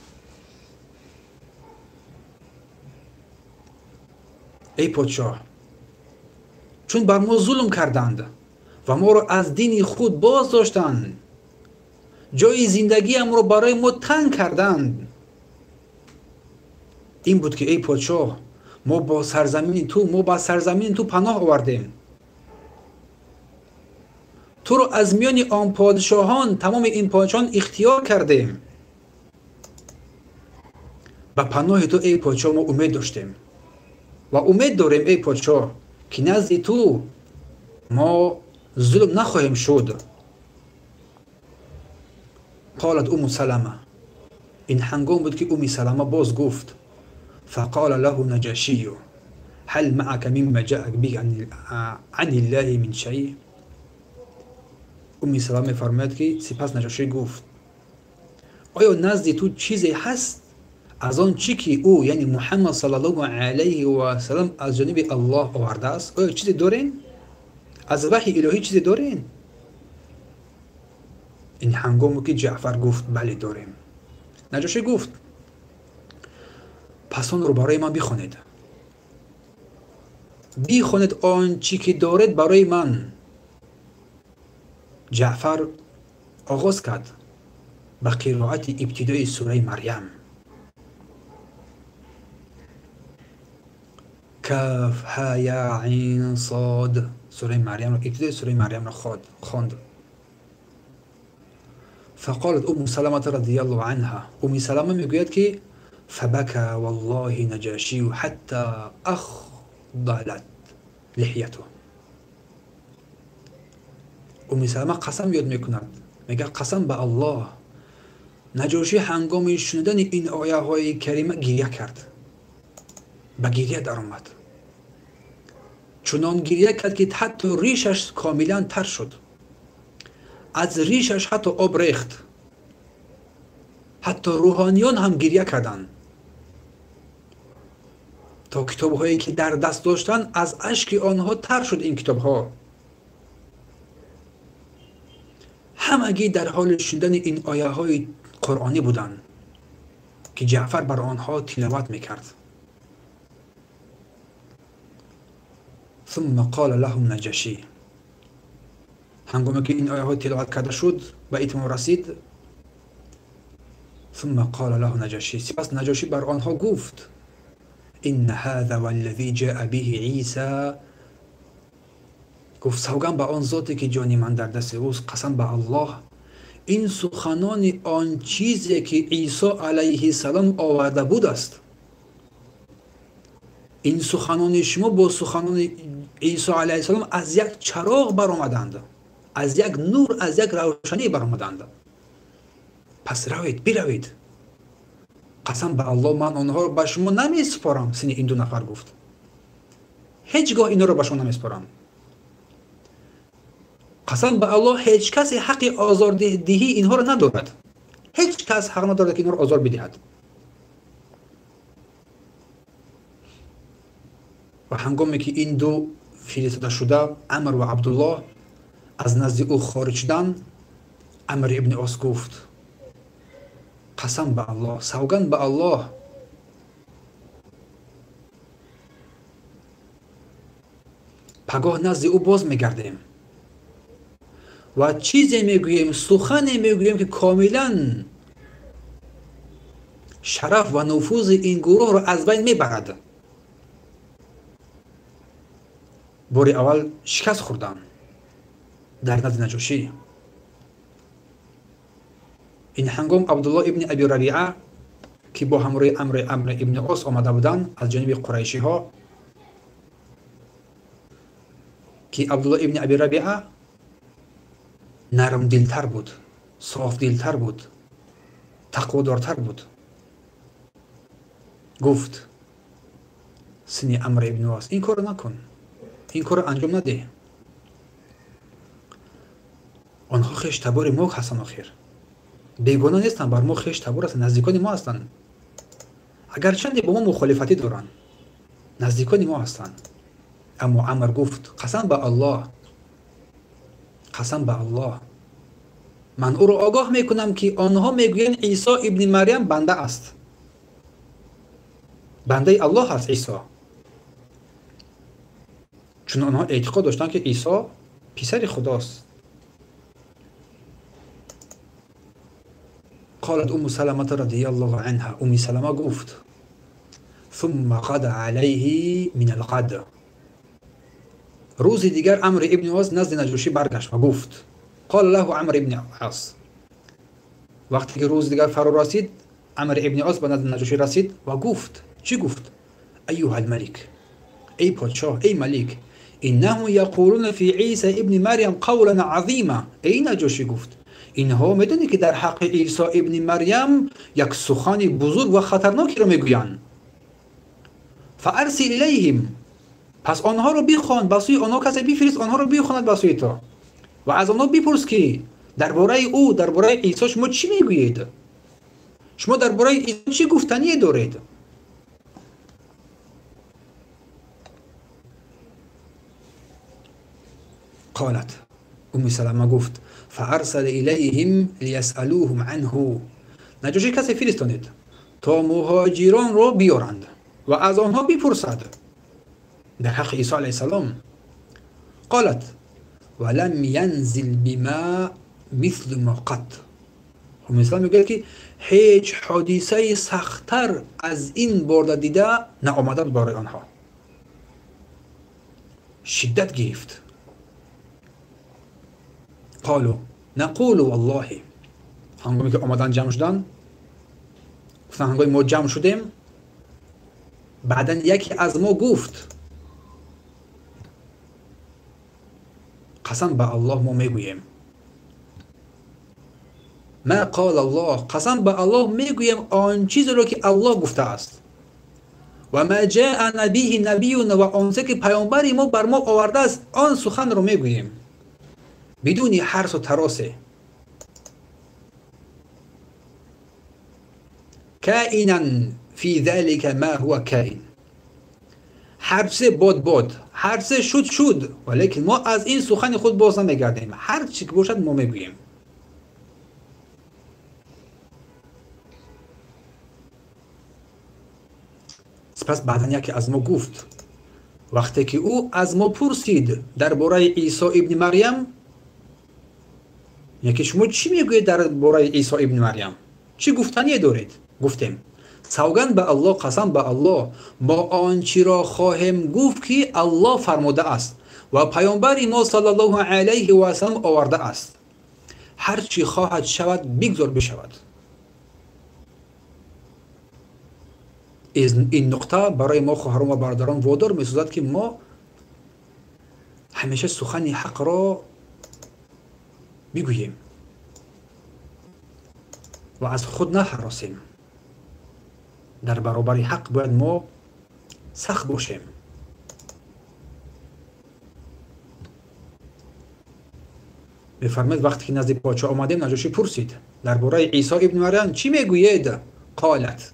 ای پادشاه، چون بر ما ظلم کردند و ما را از دین خود باز داشتند، جای زندگی هم را برای ما تنگ کردند، این بود که ای پادشاه ما با سرزمین تو، ما با سرزمین تو پناه آوردیم. تو را از میان آن پادشاهان، تمام این پادشاهان اختیار کردیم. به پناه تو ای پادشاه ما امید داشتیم و امید داریم ای پادشاه که نزد تو ما ظلم نخواهیم شد. قالت ام سلمه، این هنگام بود که ام سلمه باز گفت فقال له نجاشی هل معك مما جاءك به عن الله من شيء. ام سلمه فرمود که سپس نجاشی گفت آیا نزد تو چیزی هست از آن چی که او یعنی محمد صلی الله علیه و سلم از جانب الله آورده است؟ آیا چیزی دارین؟ از وحی الهی چیزی دارین؟ این هنگام که جعفر گفت بله داریم. نجاشی گفت پس آن رو برای من بخوانید، بخوانید آن چی که دارید برای من. جعفر آغاز کرد به قرائت ابتدای سوره مریم. کاف ها یا عین صاد، سوره مریم رو، ابتدای سوره مریم رو خواند. فقالت ام سلمة رضی الله عنها، ام سلمه میگوید که فبكى والله نجاشی حتی اخضلت لحیته. ام سلمه قسم یاد میکند، میگه قسم به الله، نجاشی هنگام شنیدن این آیه های کریمه گریه کرد، به گریه در آمد، چنان گریه کرد که حتی ریشش کاملا تر شد، از ریشش حتی آب ریخت، حتی روحانیان هم گریه کردند تا کتاب هایی که در دست داشتند از اشک آنها تر شد. این کتاب ها همگی در حال شنیدن این آیه های قرآنی بودند که جعفر بر آنها تلاوت میکرد. ثم قال لهم نجاشی، هنگامی که این آیه ها تلاوت کرده شد و اتمام رسید، ثم قال له نجاشی، سپس نجاشی بر آنها گفت ان هذا والذی جاء به عیسی، گفت سوگند به آن ذاتی که جان من در دست اوست، قسم به الله، این سخنان آن چیزی که عیسی علیه السلام آورده بود است. این سخنان شما با سخنان عیسی علیه السلام از یک چراغ برآمدند، از یک نور، از یک روشنی برآمدند. پس روید، بروید، قسم به الله من آنها را به شما نمی سپارم. سین این دو نفر گفت هیچگاه اینا را به شما نمی سپارم، قسم به الله هیچ کسی حق آزاردهی اینها را ندارد، هیچ کس حق ندارد که اینها را آزار بدهد. و هنگامی که این دو فرستاده شده، عمر و عبدالله، از نزد او خارج شدند، عمر ابن عاص گفت قسم به الله، سوگند به الله، پگاه نزد او باز میگردیم و چیزی میگوییم، سخنی میگوییم که کاملا شرف و نفوذ این گروه را از بین میبرد. بار اول شکست خوردم در نزد نجاشی. این هنگام عبدالله ابن ابی ربیعه که با همراه عمرو ابن عاص آمده بودند از جانب قریشی ها، که عبدالله ابن ابی ربیعه نرم دلتر بود، صاف دلتر بود، تقوادارتر بود، گفت سنی عمرو ابن عاص این کارو نکن، این کارو انجام نده، آنها خویش تبار ما هستند، آخر بیگانه نیستند، بر ما خویش تبار هستند، نزدیکان ما هستند، اگرچه با ما مخالفتی دارند، نزدیکان ما هستند. اما عمر گفت قسم به الله، قسم به الله، من او را آگاه میکنم که آنها میگویند عیسی ابن مریم بنده است، بنده الله است عیسی. چون آنها اعتقاد داشتند که عیسی پسر خداست. قالت ام سلمة رضی الله عنها، ام سلمه گفت ثم غدا علیه من الغد. روز دیگر عمرو ابن عاص نزد نجاشی برگشت و گفت قال له عمرو ابن عاص. وقتی که روز دیگر فرا رسید، عمرو ابن عاص به نزد نجاشی رسید و گفت، چی گفت؟ ایها الملک، ای پادشاه، ای ملک، انهم یقولون فی عیسی ابن مریم قولا عظیما. ای نجاشی گفت اینها میدونی که در حق عیسی ابن مریم یک سخن بزرگ و خطرناکی را میگویند. فارسل الیهم، پس آنها رو بخوان، به سوی آنها کسی بفرست، آنها رو بخواند به سوی تو و از آنها بپرس که درباره او، درباره عیسی شما چی میگویید؟ شما درباره عیسی چی گفتنی دارید؟ قالت ام سلمه گفت فارسل الیهم لیسألوهم عنه. نجاشی کسی فرستانید تا مهاجران را بیارند و از آنها بپرسد در حق عیسی علیه السلام. قالت ولم ینزل بما مثل ما قط. ام سلمه میگه که هیچ حادثه سختتر از این بارده دیده نآمده برای آنها. شدت گرفت. قالوا نقول والله. هنگامی که آمدن جمع شدن، گفتن هنگامی ما جمع شدیم، بعدا یکی از ما گفت قسم به الله ما میگوییم، ما قال الله، قسم به الله میگوییم آن چیزی را که الله گفته است، و ما جاء به نبینا، و آنچه که پیامبر ما بر ما آورده است آن سخن را میگوییم بدون حرس و تراسه. کائنا فی ذلك ما هو کائن. هر چه باد باد، هر چه شد شد، ولیکن ما از این سخن خود باز نمیگردیم، هر چی که باشد ما میگوییم. سپس بعدا یکی از ما گفت، وقتی که او از ما پرسید درباره عیسی ابن مریم، یکی شما چی میگویید درباره عیسی ابن مریم؟ چی گفتنی دارید؟ گفتیم سوگند به الله، قسم به الله، ما آنچه را خواهیم گفت که الله فرموده است و پیامبر ما صلی الله علیه و سلم آورده است، هر چی خواهد شود بگذار بشود. این نقطه برای ما خواهران و برادران وادار می‌سازد که ما همیشه سخن حق را بگوییم و از خود نهراسیم. در برابر حق باید ما سخت باشیم. می‌فرماید وقتی که نزد پادشاه آمدیم، نجاشی پرسید درباره عیسی ابن مریم چی میگویید؟ قالت،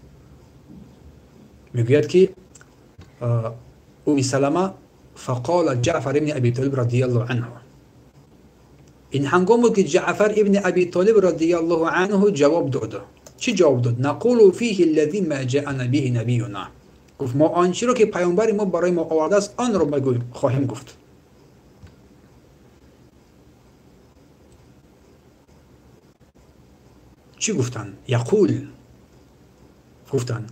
میگوید که ام سلمه فقال جعفر ابن ابی طالب رضی الله عنه. این هنگام بود که جعفر ابن ابی طالب رضی الله عنه جواب داد. چی جواب داد؟ نقول فیه الذی ما جاءنا به نبینا. گفت ما آنچه را که پیامبر ما برای ما آورده است آن را خواهیم گفت. چی گفتن؟ یقول، گفتن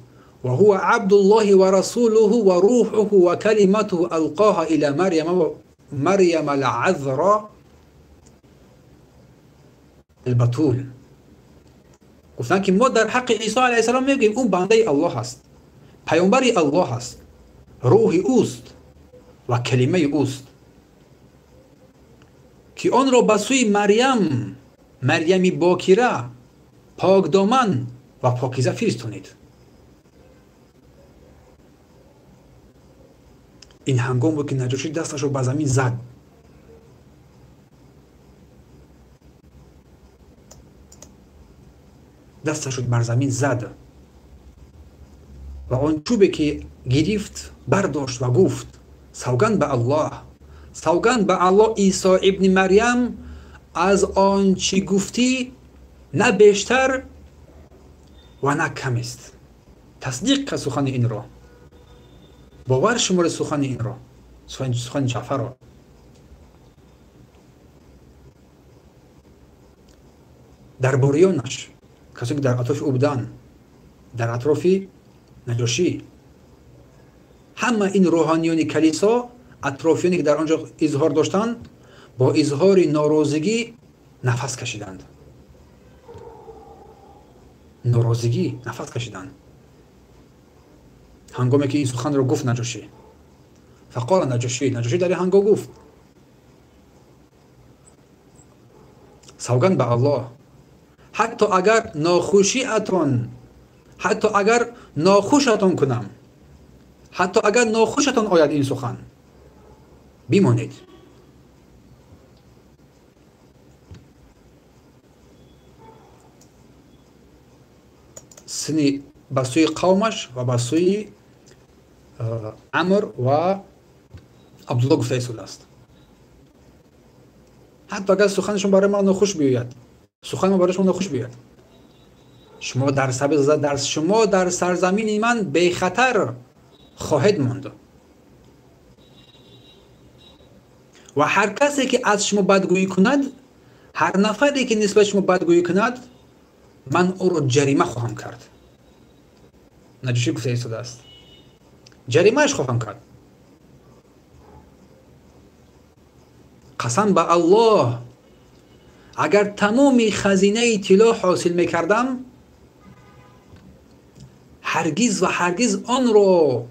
وهو عبد الله ورسوله وروحه وكلمته ألقاها إلى مريم العذراء البتول. گفتن که ما در حق عیسی علیه السلام میگیم اون بنده الله است، پیامبر الله است، روح اوست و کلمه اوست که آن را به سوی مریم، مریم باکره، پاک دامن و پاکیزه فرستانید. این هنگام بود که نجاشی دستش رو به زمین زد. دستش رو بر زمین زد و آن چوبی که گرفت برداشت و گفت سوگند به الله، سوگند به الله، عیسی ابن مریم از آن چی گفتی نه بیشتر و نه کم است. تصدیق سخن این را، باور شمار سخن این را، سخن جعفر را. درباریانش، کسانی که در اطراف او بودند، در اطراف نجاشی، همه این روحانیون کلیسا، اطرافیانی که در آنجا اظهار داشتند، با اظهار ناراضگی نفس کشیدند. ناراضگی نفس کشیدند هنگامی که این سخن را گفت نجاشی. فقال نجاشی، نجاشی در هنگام گفت سوگند به الله، حتی اگر ناخوشیتان، حتی اگر ناخوشتان کنم، حتی اگر ناخوشتان آید این سخن، بیمانید. سنی به سوی قومش و به سوی عمر و عبدالله گفته ایستاده است. حتی اگر سخنشون برای ما ناخوش بیاید، سخن ما برای شما ناخوش بیاید، شما در شما در سرزمین من بی خطر خواهید ماند و هر کسی که از شما بدگویی کند، هر نفری که نسبت شما بدگویی کند، من او را جریمه خواهم کرد. نجاشی گفته ایستاده است، جریمهش خواهم کرد. قسم به الله، اگر تمام خزینه طلا حاصل میکردم، هرگز و هرگز آن را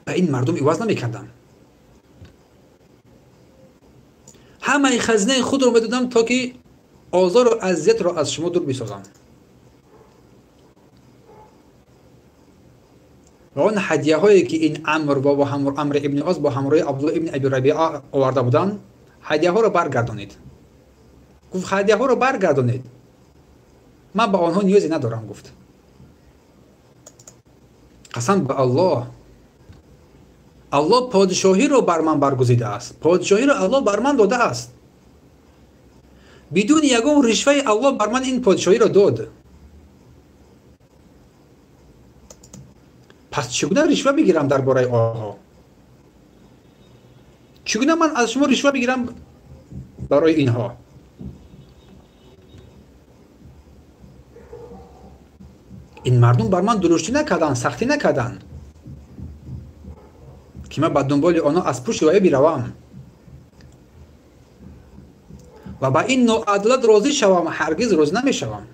به این مردم عوض نمیکردم. همه خزینه خود را میدادم تا که آزار و اذیت را از شما دور بسازم. و آن هدیه هایی که این عمر و با عمر ابن عاص با همراه عبدالله ابن ابی ربیعه آورده بودند، هدیه ها را برگردانید. گفت هدیه ها را برگردانید، من به آنها نیازی ندارم. گفت قسم به الله، الله پادشاهی را بر من برگزیده است، پادشاهی را الله بر من داده است، بدون یگان رشوه الله بر من این پادشاهی را داد. پس چگونه رشوه بگیرم درباره آنها؟ چگونه من از شما رشوه بگیرم برای اینها؟ این مردم بر من درشتی نکردن، سختی نکردن که من به دنبال آنها از پشت وی بروم و به این ناعدالت راضی شوم. هرگز راضی نمیشوم.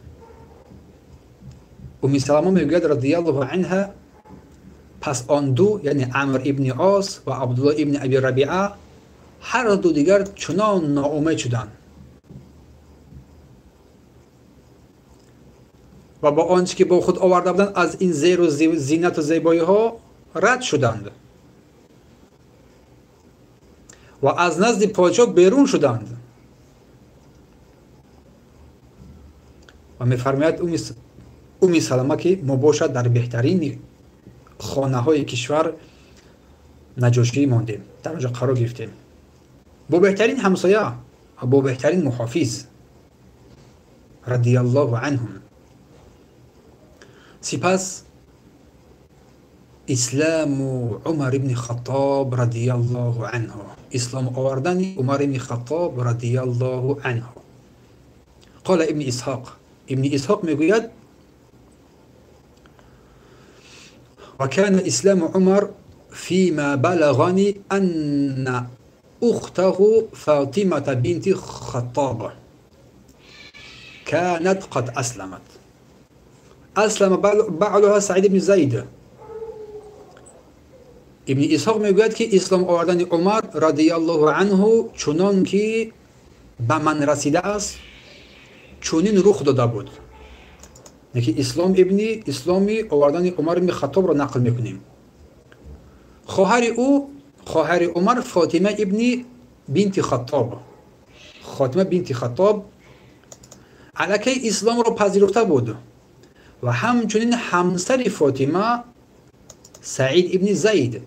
ام سلمه میگوید رضی الله عنها، پس آن دو، یعنی عمر ابن عاص و عبدالله ابن ابی ربیعه، هر دو دیگر چنان ناامید شدند و با آنچه که با خود آورده بودند از این زیر و زینت و زیبایی ها رد شدند و از نزد پادشاه بیرون شدند. و میفرماید ام سلمه که ما باشد در بهترین خانه های کشور نجاشی ماندیم، در آنجا قرار گرفتیم، با بهترین همسایه و با بهترین محافظ رضی الله عنهم. سپس اسلام عمر ابن خطاب رضی الله عنه، اسلام آوردن عمر ابن خطاب رضی الله عنه. قال ابن اسحاق، ابن اسحاق میگوید وكان إسلام عمر فيما بلغني أن أخته فاطمة بنت خطاب كانت قد أسلمت. أسلم بعلها سعید بن زید. ابن اسحاق میگوید که اسلام آوردن عمر رضی الله عنه چنان که به من رسیده است چنین رخ داده بود. یکی اسلام ابنی اسلامی آوردن عمر بن خطاب را نقل میکنیم. خواهر او، خواهر عمر فاطمه ابنی بنت خطاب، فاطمه بنت خطاب علیه اسلام را پذیرفته بود و همچنین همسر فاطمه سعید ابن زید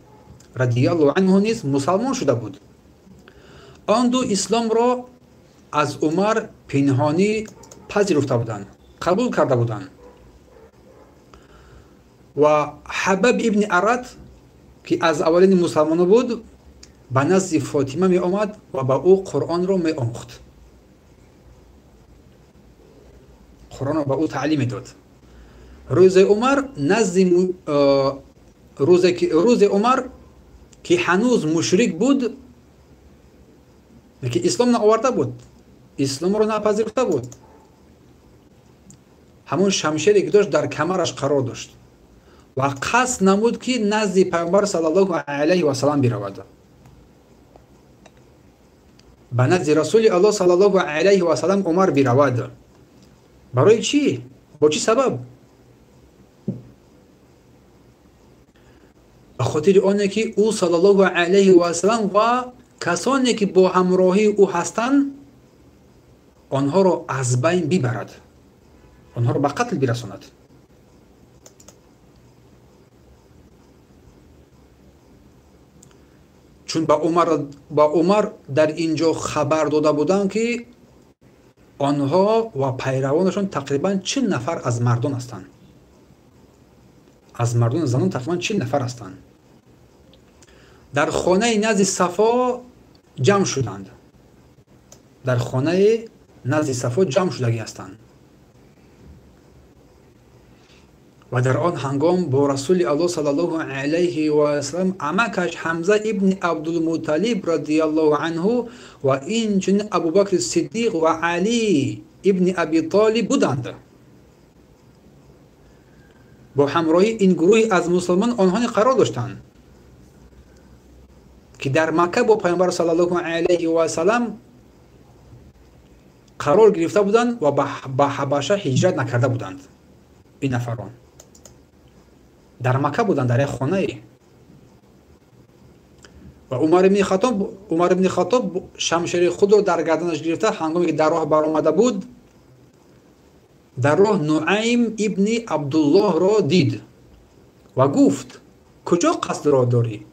رضی الله عنه نیز مسلمان شده بود. آن دو اسلام را از عمر پنهانی پذیرفته بودند، قبول کرده بودند. و حبب ابن ارد که از اولین مسلمان بود به نزد فاطمه می آمد و به او قرآن را می آموخت. قرآن را به او تعلیم داد. روز عمر نزد روز عمر که هنوز مشرک بود، که اسلام نآورده بود، اسلام را نپذیرفته بود، همون شمشیری که داشت در کمرش قرار داشت و قصد نمود که نزد پیامبر صلی الله علیه و سلم برود. به نزد رسول الله صلی الله علیه و سلم عمر برود. برای چی؟ با چی سبب؟ به خاطر آنه که او صلی الله علیه و سلم و کسانی که با همراهی او هستند آنها را از بین ببرد، آنها را به قتل برساند. چون با عمر در اینجا خبر داده بودند که آنها و پیروانشان تقریبا 40 نفر از مردان هستند، از مردان زنان تقریبا 40 نفر هستند. در خانه نزد صفا جمع شدند، در خانه نزد صفا جمع شدگی هستند و در آن هنگام با رسول الله صلی الله علیه و سلم عمکش حمزه ابن عبدالمطلب رضی الله عنه و اینچنین ابوبکر صدیق و علی ابن ابی طالب بودند. با همراهی این گروه از مسلمان آنها قرار داشتند که در مکه با پیامبر صلی الله علیه و سلم قرار گرفته بودند و به حبشه هجرت نکرده بودند. این نفران در مکه بودند، در یک خانه. و عمر ابن خطاب شمشیر خود را در گردنش گرفته، هنگامی که در راه برآمده بود، در راه نعیم ابن عبدالله را دید و گفت کجا قصد را داری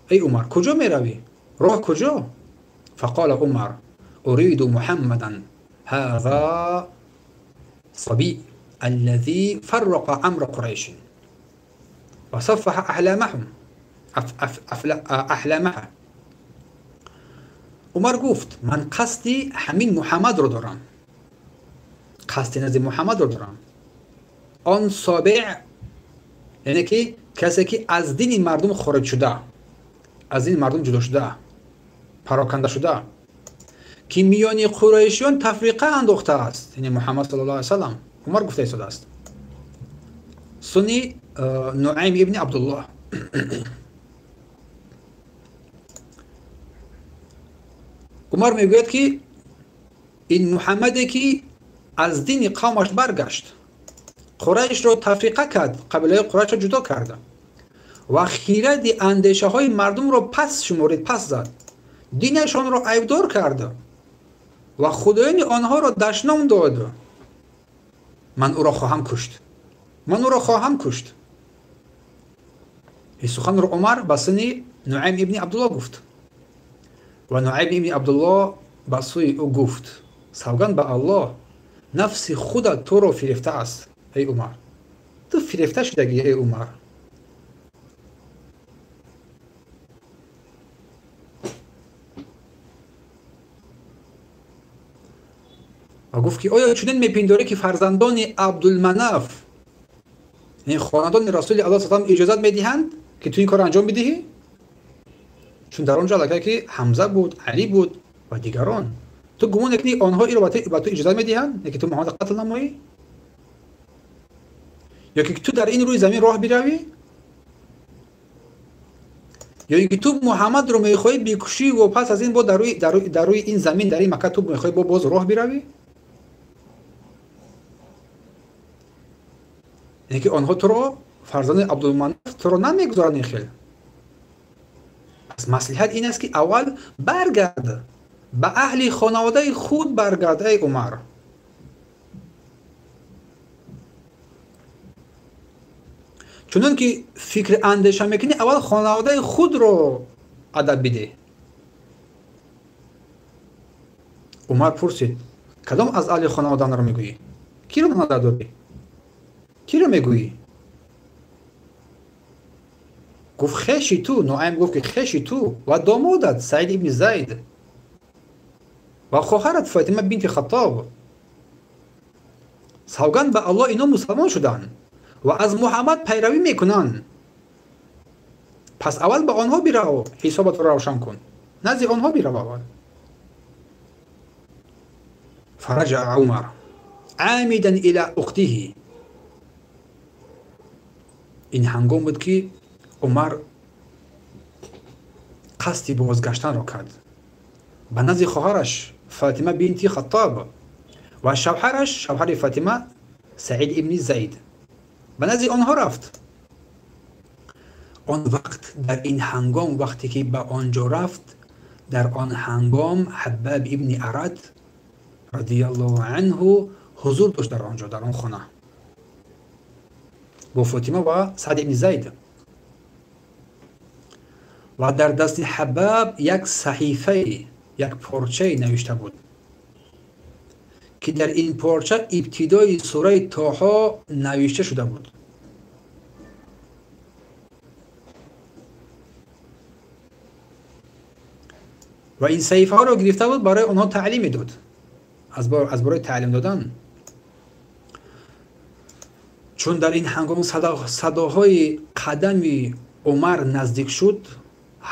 ای عمر؟ کجا می روی؟ راه کجا؟ فقال عمر اريد محمدا هذا صبي الذي فرق امر قريش وصفح احلامهم احلامها. عمر گفت من قصدی همین محمد رو دارم، قصد نزد محمد رو دارم. آن سابع یعنی که کسی که از دین مردم خارج شده، از این مردم جدا شده، پراکنده شده، که میان قریشیان تفریقه انداخته است، یعنی محمد صلی الله علیه و سلم. عمر گفته ایستاده است. سنی نعیم ابن عبدالله. عمر میگوید که این محمدی که از دین قومش برگشت، قریش را تفریقه کرد، قبیله قریش را جدا کرد و خیرد اندیشه های مردم را پس شمارید، پس زد، دینشان را عیبدار کرد و خدایان آنها را دشنام داد. من او را خواهم کشت، من او را خواهم کشت. این سخن را عمر به سن نعیم ابن عبدالله گفت و نعیم ابن عبدالله به سوی او گفت سوگند به الله، نفس خودت تو را فریفته است ای عمر، تو فریفته شدگی ای عمر. و گفت که آیا چنین میپنداری که فرزندان عبدالمناف، یعنی خاندان رسول الله صلی الله علیه و اجازت میدهند که تو این کار انجام بدهی؟ چون در آنجا لکه که حمزه بود، علی بود و دیگران. تو گمان کنی آنها این رو به تو اجازه میدهند که تو محمد قتل نمایی؟ یا که تو در این روی زمین راه بروی؟ یا اینکه تو محمد رو میخوای بکشی و پس از این با در روی این زمین در این مکه تو میخوای با باز راه بروی؟ یعنی که آنها تو رو، فرزند عبدالمناف تو رو نمیگذارن این خیلی. پس مصلحت این است که اول برگرد به اهل خانواده خود، برگرد ای عمر. چون که فکر اندیشه میکنی اول خانواده خود رو ادب بده. Умар пурсид: кадом аз аҳли хонаводанро мегӯӣ? Киро назар дорӣ? Киро мегӯӣ? Гуфт: хеши ту. Нуайм гуфт ки хеши ту ва домодат Саид ибни Зайд ва хоҳарат Фотима бинти Хаттоб. Савганд ба Аллоҳ, ино мусалмон шуданд ва аз Муҳаммад пайравӣ мекунанд. Пас аввал ба онҳо бирав, ҳисобатро равшан кун. Назди онҳо бирав аввал. Фараҷаа Умар амидан ила ухтиҳи. Ин ҳангом буд ки Умар қасди бозгаштанро кард ба назди хоҳараш Фотима бинти Хаттоб ва шавҳараш, шавҳари Фотима Саид ибни Зайд. Ба назди онҳо рафт. Он вақт дар ин ҳангом вақте ки ба он ҷо рафт, дар он ҳангом Ҳаббаб ибни Арад радиаллоҳу анҳу ҳузур дошт дар он ҷо, дар он хона бо Фотима ва Саъд ибни Зайд. Ва дар дасти Ҳаббаб як саҳифае, як порчае навишта буд ки дар ин порча ибтидои сураи Тоҳо навишта шуда буд. Ва ин саҳифаҳоро гирифта буд, барои онҳо таълим медод. Аз барои таълим додан. Чун дар ин ҳангом садоҳои қадами Умар наздик шуд,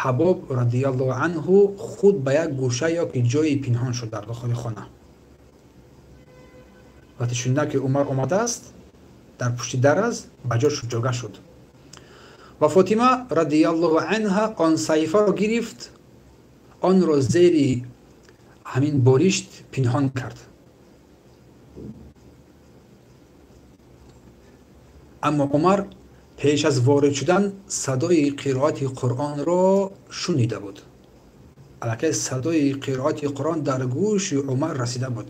Ҳабоб радиаллоҳу анҳу худ ба як гӯша ё ки ҷойи пинҳон шуд дар дохили хона. Вақте шунида ки Умар омадааст, дар пушти дар аст, ба ҷо шуд, ҷога шуд. Ва Фотима радиаллоҳу анҳа он саҳифаро гирифт, онро зери ҳамин боришт пинҳон кард. Аммо Умар пеш аз ворид шудан садои қироати Қуръонро шунида буд. Аллакай садои қироати Қуръон дар гӯши Умар расида буд.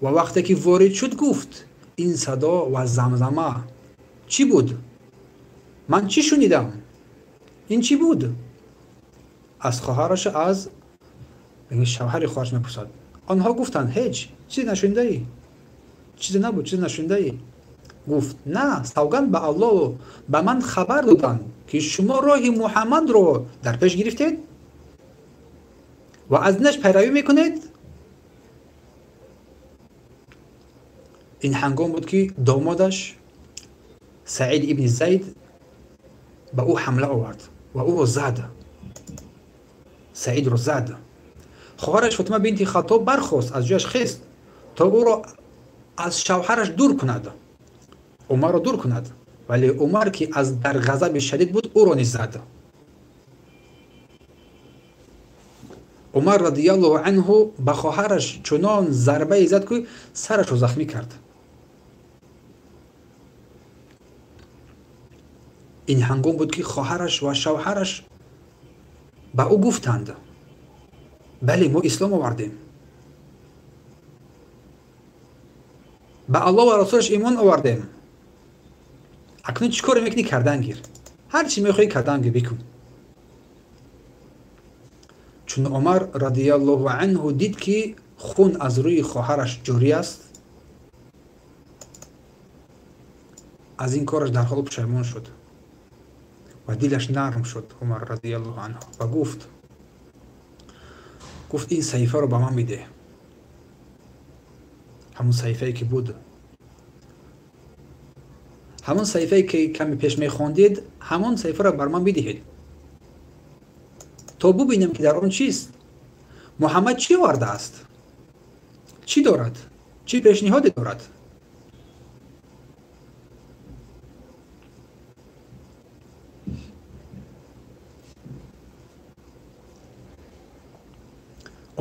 Ва вақте ки ворид шуд, гуфт: ин садо ва замзама чӣ буд? Ман чӣ шунидам? Ин чӣ буд? Аз хоҳараш, аз шавҳари хоҳараш мепурсад. Онҳо гуфтанд: ҳеҷ чизе нашунидаӣ, чизе набуд, чизе нашунидаӣ. Гуфт: на, савганд ба Аллоҳ, ба ман хабар доданд ки шумо роҳи Муҳаммадро дар пеш гирифтед ва аз динаш пайравӣ мекунед. Ин ҳангом буд ки домодаш Саид ибни Зайд ба ӯ ҳамла овард ва ӯро зад. Саидро зад. Хоҳараш Фотима бинти Хаттоб бархост, аз ҷояш хест то ӯро аз шавҳараш дур кунад, Умарро дур кунад. Вале Умар ки аз дар ғазаби шадид буд, ӯро низ зад. Умар радиаллоҳу анҳу ба хоҳараш чунон зарбае зад ки сарашро захмӣ кард. Ин ҳангом буд ки хоҳараш ва шавҳараш ба ӯ гуфтанд: бале, мо ислом овардем, ба Аллоҳ ва расулаш имон овардем. Акнун чӣ коре мекунӣ? Кардан гир, ҳар чӣ мехоҳӣ кардан гир, бикун. Чун Умар радиаллоҳу анҳу дид ки хун аз рӯи хоҳараш ҷорӣ аст, аз ин кораш дарҳол пушаймон шуд ва дилаш нарм шуд. Умар радиаллоҳу анҳу ва гуфт: ин саҳифаро ба ман бидеҳ. Ҳамон саҳифае ки буд, ҳамон саҳифае ки каме пеш мехондед, ҳамон саҳифаро бар ман бидиҳед то бубинем ки дар он чист. Муҳаммад чӣ овардааст? Чӣ дорад? Чӣ пешниҳоде дорад?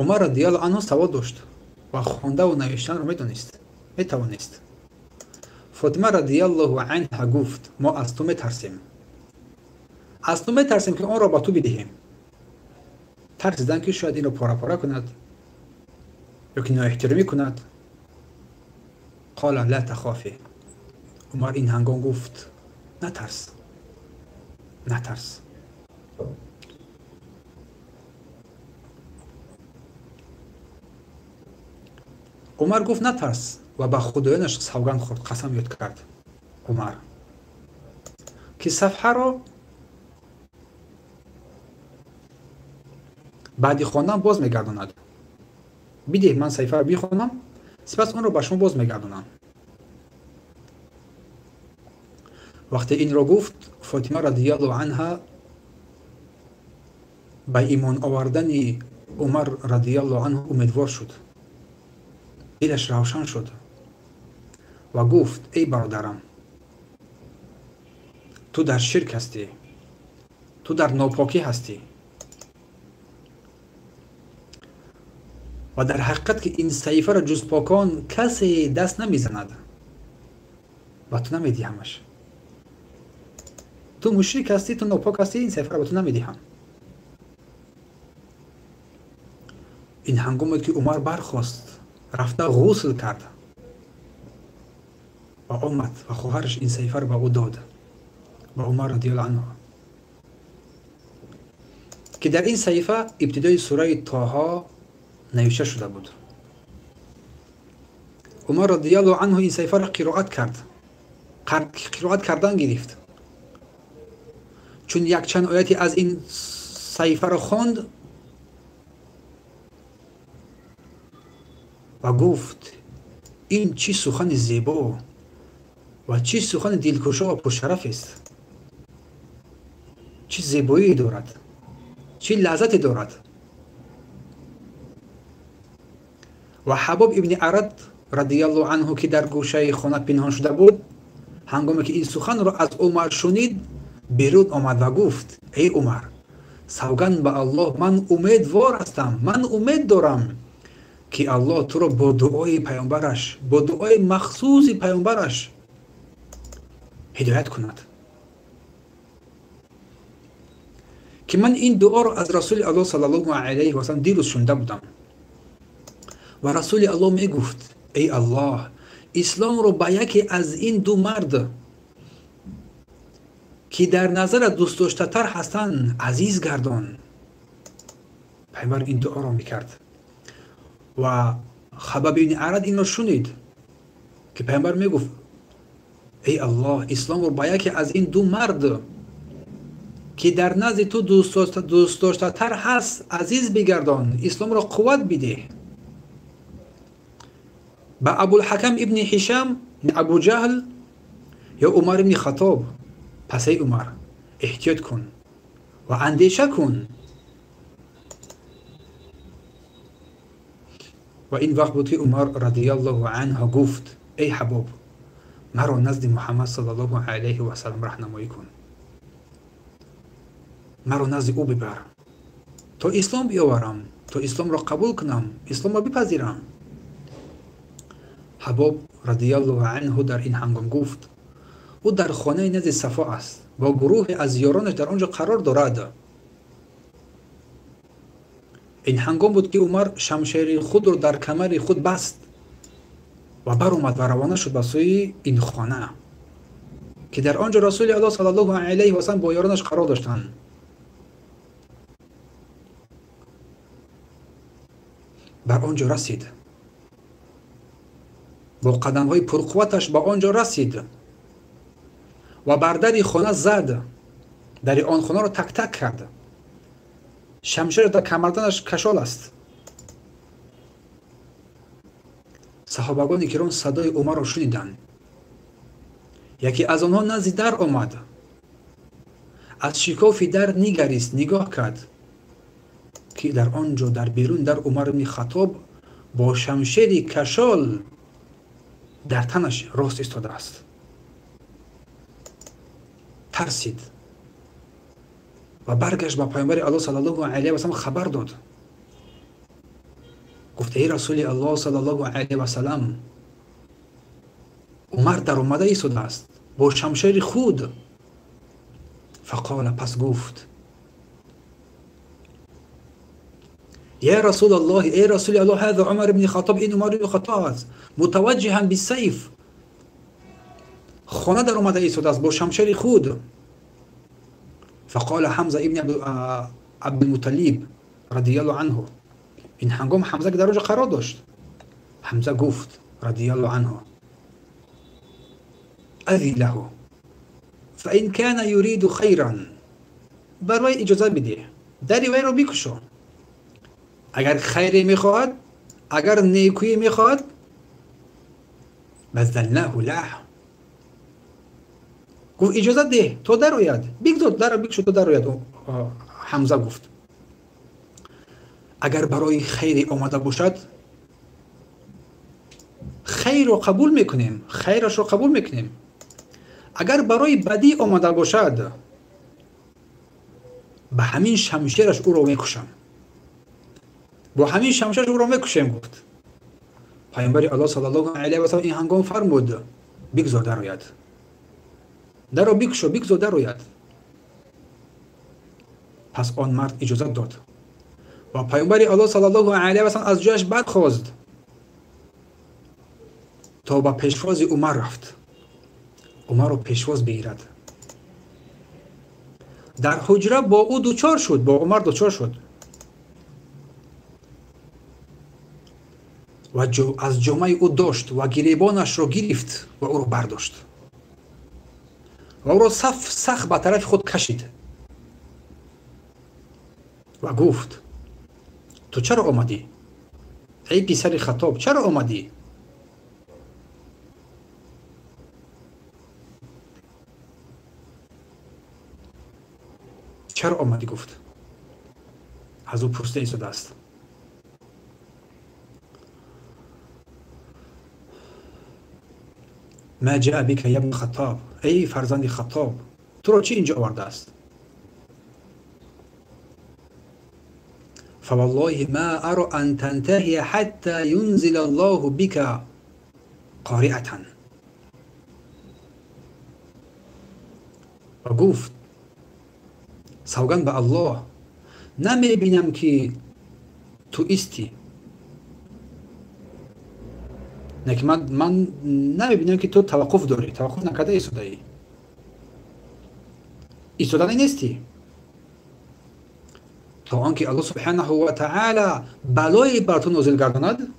Умар радиаллоҳу анҳу савод дошт ва хондаву навиштанро медонист, метавонист. Фотима радиаллоҳу анҳа гуфт: мо аз ту метарсем, аз ту метарсем ки онро ба ту бидиҳем. Тарсиданд ки шояд инро пора-пора кунад ё ки ноэҳтиромӣ кунад. Қола ла тахофи. Умар ин ҳангом гуфт: натарс, натарс. عمر گفت نترس و به خدایانش سوگند خورد، قسم یاد کرد عمر که صفحه را بعدی خواندن باز میگرداند. بده من صفحه را بخوانم، سپس آن را به شما باز میگردانم. وقتی این را گفت، فاطمه رضی الله عنها به ایمان آوردن عمر رضی الله عنه امیدوار شد، دلش روشن شد و گفت ای برادرم، تو در شرک هستی، تو در ناپاکی هستی و در حقیقت که این صحیفه را جز پاکان کسی دست نمیزند و تو نمیدیهمش. تو مشرک هستی، تو ناپاک هستی، این صحیفه را به تو نمیدهم. این هنگام بود که عمر برخاست، رفته غسل کرد و آمد و خواهرش این صحیفه را به او داد، به عمر رضی الله عنه، که در این صحیفه ابتدای سوره طه نوشته شده بود. عمر رضی الله عنه این صحیفه را قرائت کرد، قرائت کردن گرفت. چون یک چند آیتی از این صحیفه را خواند و گفت این چی سخن زیبا و چی سخن دلکشا و پرشرف است، چه زیبایی دارد، چه لذتی دارد. و حباب ابن عرد رضی الله عنه که در گوشه خانه پنهان شده بود، هنگامی که این سخن را از عمر شنید بیرون آمد و گفت ای عمر، سوگند به الله من امیدوار هستم، من امید دارم که الله تو را با دعای پیامبرش، با دعای مخصوص پیامبرش هدایت کند، که من این دعا را از رسول الله صلی الله علیه و سلم دیروز شنیده بودم و رسول الله می گفت ای الله، اسلام را به یکی از این دو مرد که در نظر دوست داشته تر هستند عزیز گردان. پیامبر این دعا را میکرد و خباب ابن عرد این را شنید که پیامبر میگفت ای الله، اسلام را به یکی از این دو مرد که در نزد تو دوست داشته تر هست عزیز بگردان، اسلام را قوت بده. به ابوالحکم ابن هشام، ابو جهل یا عمر ابن خطاب. پس ای عمر احتیاط کن و اندیشه کن. و این وقت بود که عمر رضی الله عنه گفت ای حباب، مرا نزد محمد صلی الله علیه و سلم راهنمایی کن، مرا نزد او ببر تا اسلام بیاورم، تا اسلام را قبول کنم، اسلام را بپذیرم. حباب رضی الله عنه در این هنگام گفت او در خانه نزد صفا است، با گروه از یارانش در آنجا قرار دارد. این هنگام بود که عمر شمشیر خود را در کمر خود بست و برآمد و روانه شد به سوی این خانه که در آنجا رسول الله صلی الله علیه و سلم با یارانش قرار داشتند. بر آنجا رسید، با قدم‌های پرقوتش به آنجا رسید و بر در خانه زد، در آن خانه را تک تک کرد. شمشیر در کمردنش کشال است. صحابگان کرام صدای عمر را شنیدند. یکی از آنها نزد در آمد، از شکاف در نگریست، نگاه کرد که در آنجا در بیرون در عمر بن خطاب با شمشیر کشال در تنش راست ایستاده است. ترسید و برگشت به پیامبر الله صلی الله علیه و سلم خبر داد. گفت ای رسول الله صلی الله علیه و سلم، عمر در آمده ایستاده است با شمشیر خود. فقال، پس گفت یا رسول الله، ای رسول الله، هذا عمر بن خطاب، این عمر بن خطاب است، متوجها بالسیف، خانه در آمده ایستاده است با شمشیر خود. فقال حمزه ابن عبدالمطلب رضی الله عنه، این هنگام حمزه که در اونجا قرار داشت، ҳамза гуфт радиаллоҳу анҳу: ази лаҳу фаин кана юриду хайран, барои иҷозат бидеҳ, дари вайро бикушо, агар хайре мехоҳад, агар некӯе мехоҳад, базалнаҳу лаҳ. Гуфт иҷозат деҳ то дарояд, бигзор дарро бикушо то дарояд. Ҳамза гуфт: агар барои хайре омада бошад, хайрро қабул мекунем, хайрашро қабул мекунем. Агар барои бадӣ омада бошад, ба ҳамин шамшераш ӯро мекушам, бо ҳамин шамшераш ӯро мекушем. Гуфт паёмбари Аллоҳ саллаллоҳу алайҳи васаллам ин ҳангом фармуд: бигзор дарояд, дарро бикушо, бигзор дарояд. Пас он мард иҷозат дод ва паёмбари Аллоҳ саллаллоҳу алайҳи васаллам аз ҷояш бархост то ба пешвози Умар рафт, Умарро пешвоз бигирад. Дар ҳуҷра бо ӯ дучор шуд, бо Умар дучор шуд ва аз ҷомаи ӯ дошт ва гиребонашро гирифт ва ӯро бардошт ва ӯро сахт ба тарафи худ кашид ва гуфт: ту чаро омадӣ? Эй писари Хаттоб, чаро омадӣ? Чаро омадӣ? Гуфт. Аз ӯ пурсида истодааст. Ма ҷаа бика я ибни Хаттоб, эй фарзанди Хаттоб, туро чӣ инҷо овардааст? فوالله ما أرى أن تنتهي حتى ينزل الله بك قارعة. و گفت سوگند به الله، نمیبینم که تو ایستی، نه که من نمیبینم که تو توقف داری، توقف نکرده ایستاده‌ای، ایستادنی نیستی تا آنکه الله سبحانه و تعالی بلایی بر تو نازل گرداند،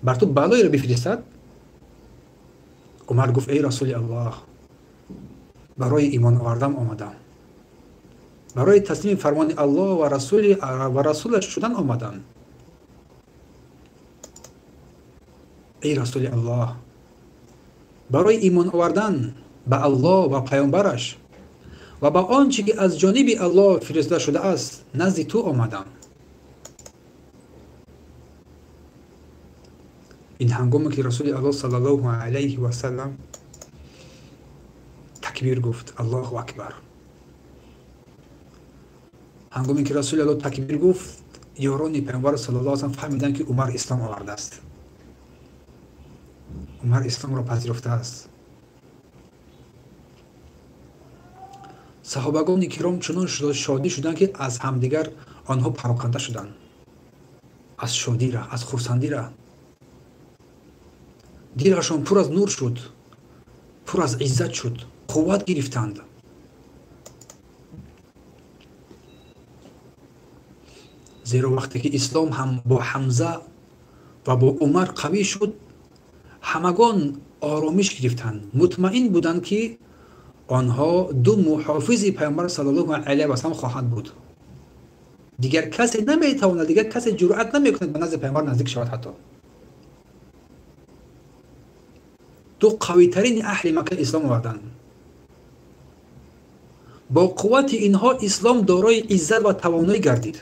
بر تو بلایی را بفرستد. عمر گفت ای رسول الله، برای ایمان آوردم آمدم، برای تسلیم فرمان الله و رسول و رسولش شدن آمدم. ای رسول الله، برای ایمان آوردن به الله و پیامبرش و به آنچه که از جانب الله فرستاده شده است نزد تو آمدم. این هنگامی که رسول الله صلی الله علیه و سلم تکبیر گفت، الله اکبر. هنگامی که رسول الله تکبیر گفت، یاران پیامبر صلی الله علیه و سلم فهمیدند که عمر اسلام آورده است، عمر اسلام را پذیرفته است. صحابگان کرام چنان شادی شدند که از همدیگر آنها پراکنده شدند، از شادی را، از خرسندی را. دلشان پر از نور شد، پر از عزت شد، قوت گرفتند. زیرا وقتی که اسلام هم با حمزه و با عمر قوی شد، همگان آرامش گرفتند، مطمئن بودند که آنها دو محافظ پیامبر صلی الله علیه و سلم خواهند بود. دیگر کسی نمیتواند، دیگر کسی جرأت نمیکند به نزد پیامبر نزدیک شود. حتی دو قوی ترین اهل مکه اسلام آوردند. با قوت اینها اسلام دارای عزت و توانایی گردید.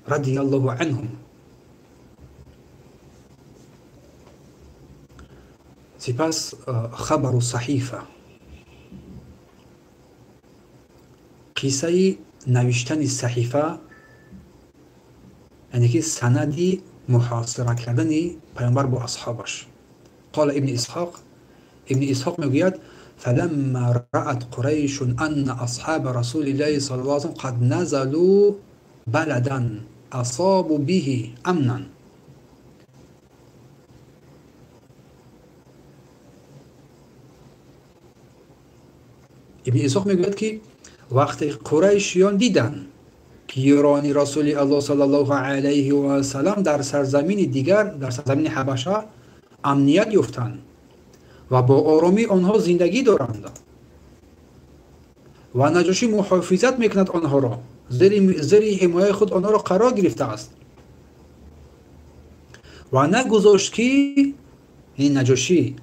رضی الله عنهم. سپس خبر صحیفه، قصه نوشتن صحیفه، یعنی که سندی محاصره کردن پیامبر با اصحابش. قال ابن اسحاق، ابن اسحاق میگوید فلما رأت قریش ان اصحاب رسول الله صلی الله علیه و سلم قد نزلوا بلدا اصابوا به امنا. ابن اسحاق میگوید که وقتی قریشیان دیدند که یاران رسول الله صلی الله علیه و سلم در سرزمین دیگر، در سرزمین حبشه امنیت یافتند و با آرامی آنها زندگی دارند و نجاشی محافظت میکند آنها را، زیر حمایه خود آنها را قرار گرفته است و نگذاشت که این نجاشی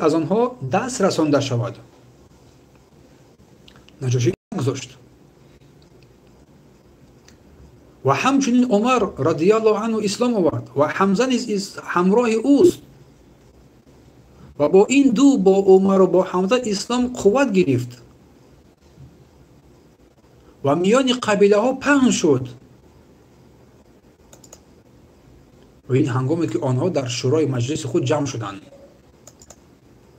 از آنها دست رسانده شود. نجاشی نگذاشت. و همچنین عمر رضی الله عنه اسلام آورد و حمزه نیز همراه اوست و با این دو، با عمر و با حمزه، اسلام قوت گرفت و میان قبیله ها پهن شد. و این هنگامی که آنها در شورای مجلس خود جمع شدند،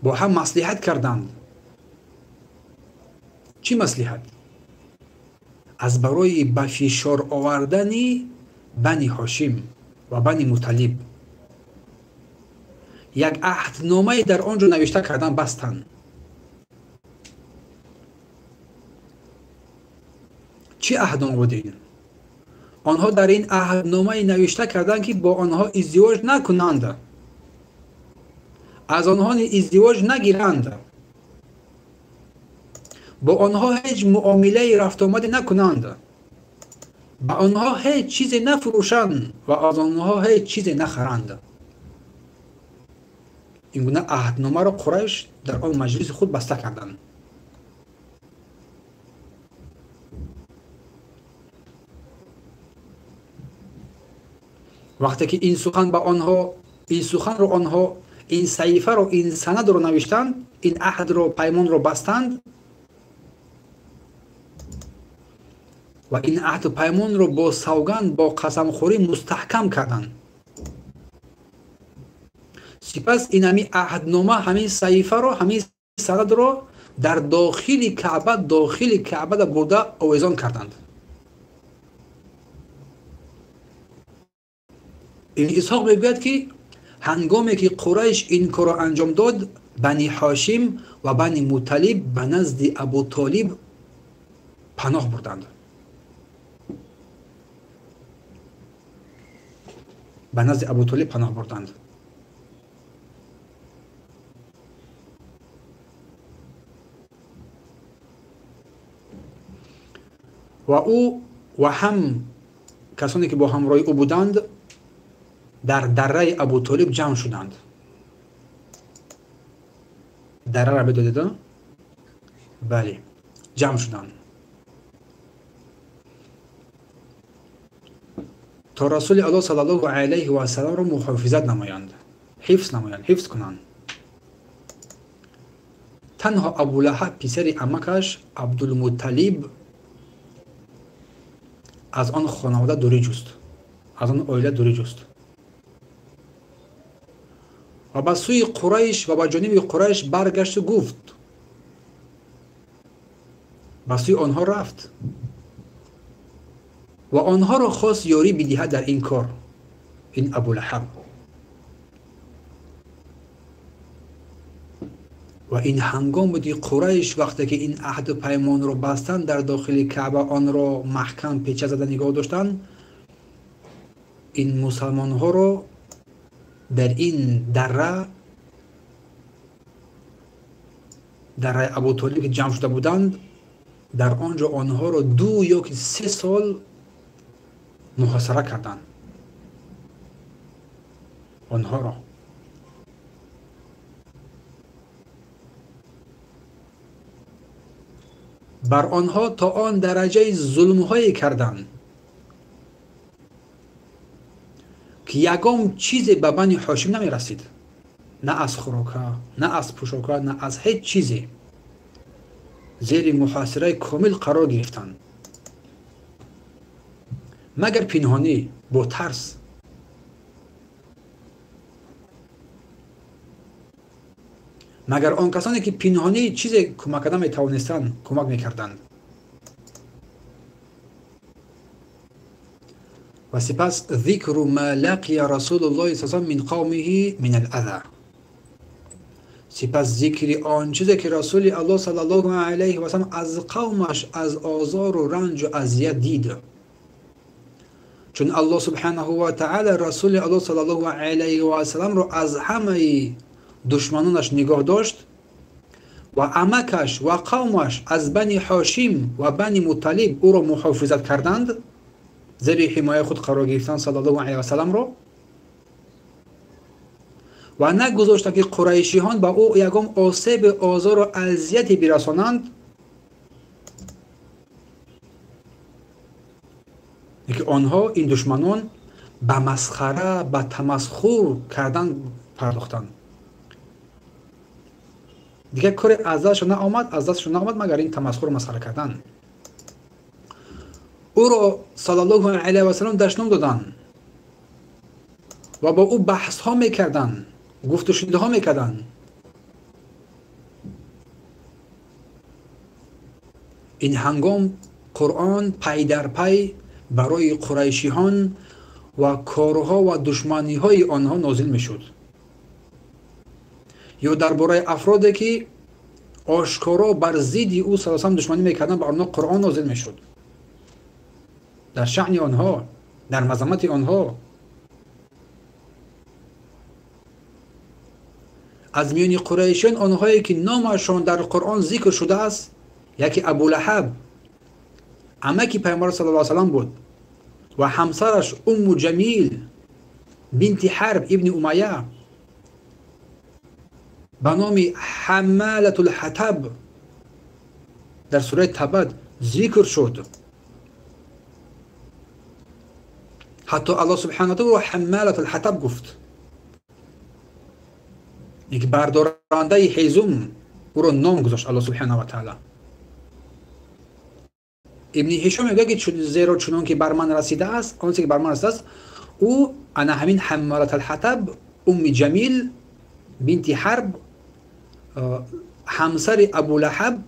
با هم مصلحت کردند. چی مصلحت؟ از برای به فشار آوردن بنی هاشم و بنی مطلب یک عهدنامه در آنجا نوشته کردن بستند. چی عهدنامه بود این؟ آنها در این عهدنامه نوشته کردند که با آنها ازدواج نکنند، از آنها ازدواج نگیرند، با آنها هیچ معامله رفت آمد نکنند، با آنها هیچ چیزی نفروشند و از آنها هیچ چیزی نخرند. این گونه عهدنامه را قریش در آن مجلس خود بسته کردند. وقتی که این سخن به آنها، این سخن رو آنها، این صحیفه رو، این سند رو نوشتند، این عهد رو، پیمان رو بستند و این عهد و پیمان رو با سوگند، با قسم خوری مستحکم کردند. سپس این همین عهدنامه، همین صحیفه رو، همین سند رو در داخل کعبه، داخل کعبه برده آویزان کردند. این اسحاق میگوید که هنگامی که قریش این کار را انجام داد، بنی هاشم و بنی مطلب به نزد ابو طالب پناه بردند. به نزد ابو طالب پناه بردند. و او و هم کسانی که با همراه او بودند در دره ابو طالب جمع شدند. دره را بدادید؟ بله، جمع شدند تا رسول الله صلی الله علیه و سلم را محافظت نمایند، حفظ نمایند، حفظ کنند. تنها ابو لهب پسر عمکش عبدالمطلب از آن خانواده دوری جست، از آن عائله دوری جست و به سوی قریش و به جانب قریش برگشت و گفت، به سوی آنها رفت و آنها را خواست یاری بدهد در این کار، این ابو لهب. و این هنگام بود قریش وقتی که این عهد و پیمان را بستند، در داخل کعبه آن را محکم پیچه زده نگاه داشتند، این مسلمان ها را در این دره، دره ابو طالب که جمع شده بودند، در آنجا آنها را 2 یا 3 سال محاصره کردند. آنها را بر آنها تا آن درجه ظلم‌هایی کردند که یگام چیزی به بنی هاشم نمی رسید، نه از خوراکه، نه از پوشاکه، نه از هیچ چیزی. زیر محاصره کامل قرار گرفتند، مگر پنهانی با ترس. مگر آن کسانی که پنهانی چیزی کمک کردن میتوانستند کمک میکردند. و سپس ذکر ما لقی رسول الله صلی الله علیه و من قومه من الاذى. سپس ذکر آن چیزی که رسول الله صلی الله علیه و سلم از قومش از آزار و رنج و اذیت دید. چون الله سبحانه و تعالی رسول الله صلی الله علیه و سلم را از همه دشمنانش نگاه داشت و عمکش و قومش از بنی هاشم و بنی مطلب او را محافظت کردند، زیر حمایه خود قرار گرفتن صلی الله علیه و سلم را، و نگذاشتند که قریشیان به او یگام آسیب، آزار و اذیتی برسانند. که آنها این دشمنان به مسخره، به تمسخر کردن پرداختند. دیگه کاری از دستشون نآمد، از دستشون نآمد مگر این تمسخر و مسخره کردن. او را صلی الله علیه و سلم دشنام دادند و با او بحث ها میکردند، گفت و شنیده ها میکردند. این هنگام قرآن پی در پی برای قریشیان و کارها و دشمنی های آنها نازل میشد، یا درباره افرادی که آشکارا بر ضد او صلی الله علیه و سلم دشمنی میکردند، بر آنها قرآن نازل میشد، در شأن آنها، در مذمت آنها. از میان قریشیان آنهایی که نامشان در قرآن ذکر شده است، یکی ابو لهب عمکی پیامبر صلی الله علیه و سلم بود و همسرش ام جمیل بنت حرب ابن امیه به نام حمالة الحطب در سوره تبت ذکر شد. حتی الله سبحانه و تعالی حمالة الحطب گفت، یک بردارنده هیزم، او را نام گذاشت الله سبحانه و تعالی. ابن هشام میگه که زیرا چنان که بر من رسیده است، آنچه که بر من رسیده است، او انا همین حمالة الحطب ام جمیل بنت حرب همسر ابو لهب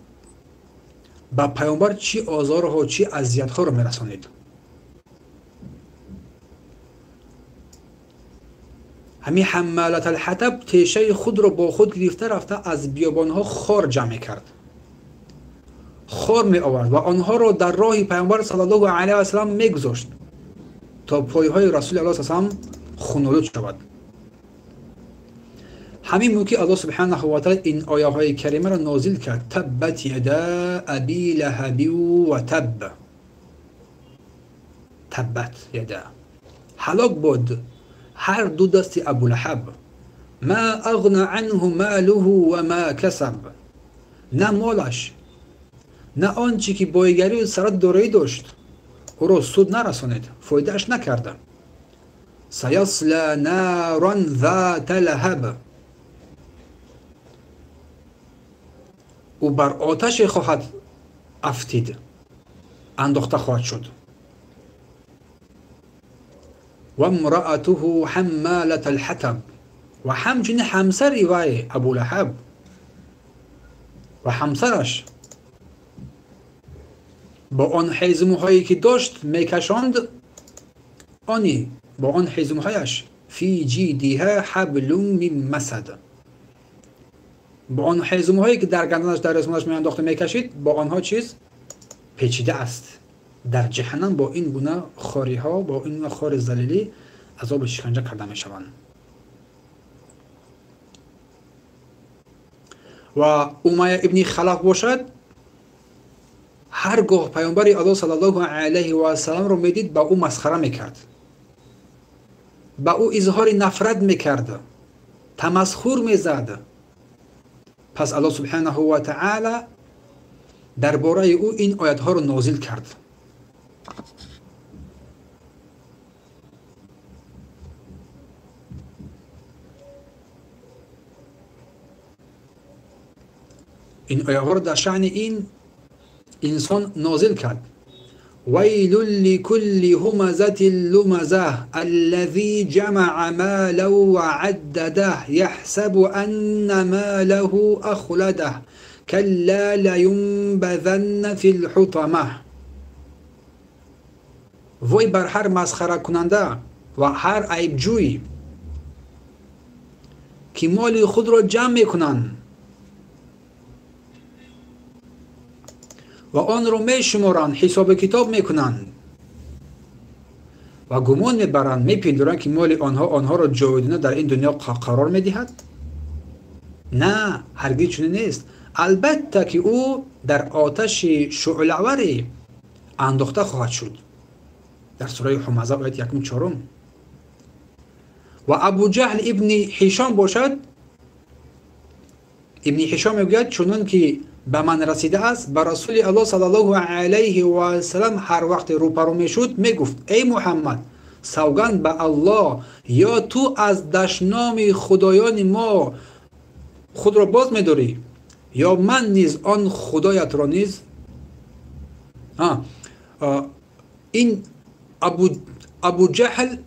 به پیامبر چی آزارها، چی اذیت‌ها رو میرسانید. همین حمالة الحطب تیشه خود رو با خود گرفته رفته از بیابانها خار جمع کرد، خار می آورد و آنها را در راه پیامبر صلی الله علیه و سلم میگذاشت تا پایهای رسول الله صلی الله علیه و سلم خون‌آلود شود. همین موقع الله سبحانه و تعالی این آیه های کریمه را نازل کرد: تبت یدا ابی لهب و تب. تبت یدا، هلاک بود هر دو دست ابو لهب. ما اغنى عنه ماله و ما کسب، نه مالش نه آنچه که بایگری و ثروت دارایی داشت او را سود نرسانید، فایدهش نکرده. سیصلی نارا ذات لهب، او بر آتش خواهد افتید، انداخته خواهد شد. و امرأته حمالة الحطب، و همچنین همسر وی ابو لهب و همسرش با آن حیزم‌هایی که داشت میکشاند، آنی با آن حیزم‌هایش فی جیدها حبل من مسد، با آن حیزم‌هایی که در گردنش در رسمانش میانداخت و میکشید، با آنها چیز پیچیده است. در جهنم با این گونه خاری ها، با این گونه خار ذلیلی عذاب شکنجه کرده میشوند. و امیه ابن خلف باشد، هرگاه پیامبر الله صلی الله علیه و سلم رو میدید با او مسخره میکرد، با او اظهار نفرت میکرد، تمسخر میزد. پس الله سبحانه و تعالی درباره او این آیت ها رو نازل کرد. این آیه ها رو در شأن این انسان نازل کرد. ویل لكل همزة لمزة الذي جمع مالا وعدده يحسب أن ماله أخلده كلا لينبذن في الحطمة. وای بر هر مسخره کننده و هر عیبجوی که مال خود را جمع میکنند و آن را میشمارند، حساب کتاب میکنند و گمان میبرند، میپندارند که مال آنها آنها را جاودانه در این دنیا قرار میدهد. نه، هرگز چنین نیست. البته که او در آتش شعله‌ور انداخته خواهد شد. در سوره همزه آیت 1-4. و ابو جهل ابن هشام باشد، ابن هشام میگوید چنان که به من رسیده است، به رسول الله صلی الله علیه و سلم هر وقت روبرو میشد میگفت ای محمد، سوگند به الله، یا تو از دشنام خدایان ما خود را باز میداری یا من نیز آن خدایت را نیز. این ابو جهل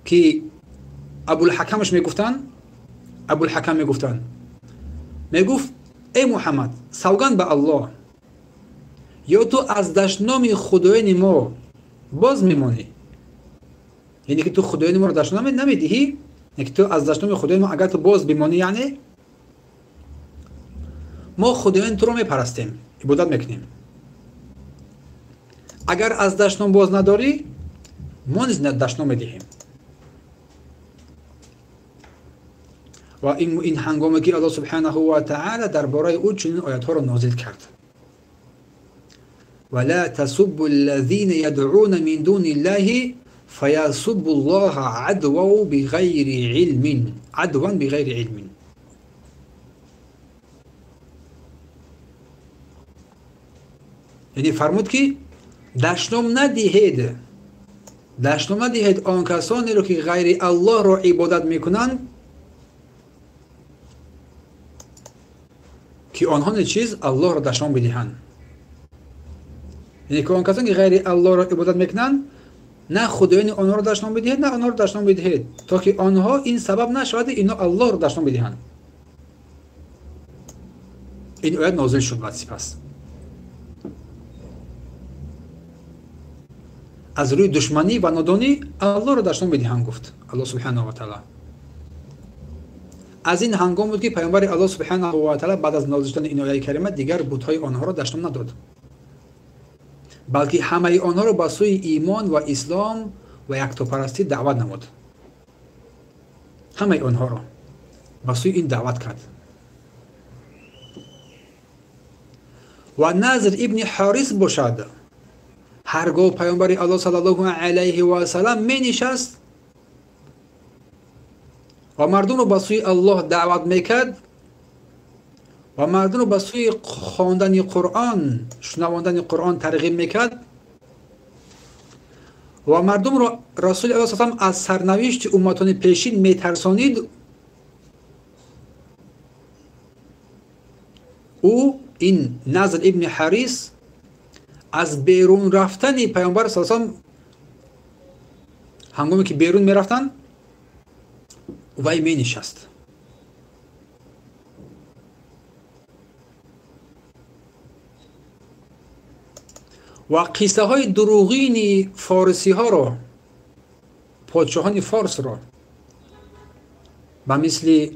که ابوالحکمش میگفتن، ابوالحکم میگفتن، میگفت ای محمد، سوگند به الله، یا تو از دشنام خدایان ما باز میمانی، یعنی که تو خدایان ما رو دشنام نمیدهی، یعنی که تو از دشنام خدایان ما اگر تو باز بمانی، یعنی ما خدایان تو رو میپرستیم، عبادت میکنیم، اگر از دشنام باز نداری ما نیز دشنام میدهیم. و این هنگامی که الله سبحانه و تعالی درباره او چنین آیت ها را نازل کرد: ولا تسبوا الذين يدعون من دون الله فيسبوا الله عدوا بغير علم، عدوا بغير علم. یعنی فرمود که دشنام ندهید، دشنام ندهید آن کسانی رو که غیر الله را عبادت میکنند، که آنها چیز الله را دشنام بدهند. یعنی که آن کسانی که غیر الله را عبادت میکنند، نه خدایان آنها را دشنام بدهید، نه آنها را دشنام بدهید، تا که آنها این سبب نشود اینا الله را دشنام بدهند. این آیت نازل شد. بعد سپس از روی دشمنی و نادانی الله را دشنام بدهند گفت الله سبحانه و تعالی. از این هنگام بود که پیامبر الله سبحانه و تعالی بعد از نازل شدن این آیه کریمه دیگر بت‌های آنها را دشنام نداد، بلکه همه آنها را به سوی ایمان و اسلام و یکتاپرستی دعوت نمود. همه آنها را به سوی این دعوت کرد. و نظر ابن حارث باشد، هرگاه پیامبر الله صلی الله علیه و سلم می نشست و مردم رو به سوی الله دعوت میکرد و مردم رو به سوی خواندن قرآن، شنواندن قرآن ترغیب میکرد و مردم رو رسول الله صلی الله علیه و سلم از سرنوشت امتان پیشین میترسانید، او این نظر ابن حارث از بیرون رفتن پیامبر صلی الله علیه و سلم، هنگامی که بیرون میرفتن وی می نشست. و قصه های دروغین فارسی ها را، پادشاهان فارس را، به مثل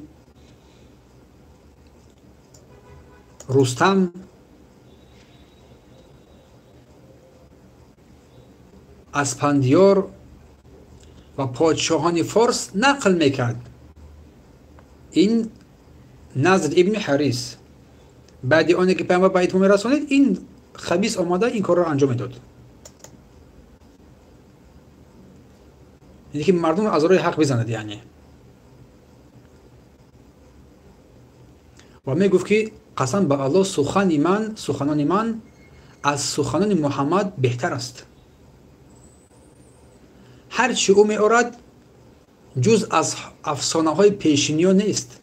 رستم، اسپندیار و پادشاهان فارس نقل میکرد. این نظر ابن حارث بعد آنکه که پیامبر به اتمام رسانید، این خبیث آمده این کار را انجام میداد، یعنی که مردم از راه حق بزند، یعنی. و میگفت که قسم به الله، سخن من، سخنان من از سخنان محمد بهتر است. هر چی او میآورد جز از افسانه های پیشینیان نیست،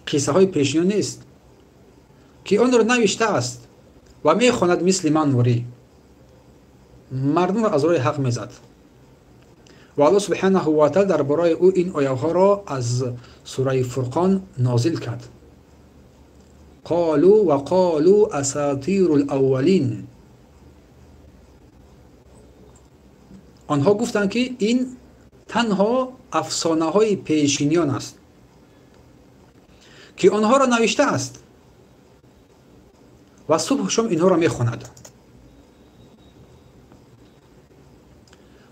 قصه های پیشینیان نیست که آن را نوشته است و میخواند مثل من وری. مردم را از راه حق میزد. و الله سبحانه و تعالی درباره او این آیه ها را از سوره فرقان نازل کرد: قالوا و قالوا اساطیر الاولین. آنها گفتند که این تنها افسانه های پیشینیان است که آنها را نوشته است و صبح و شام اینها را میخواند.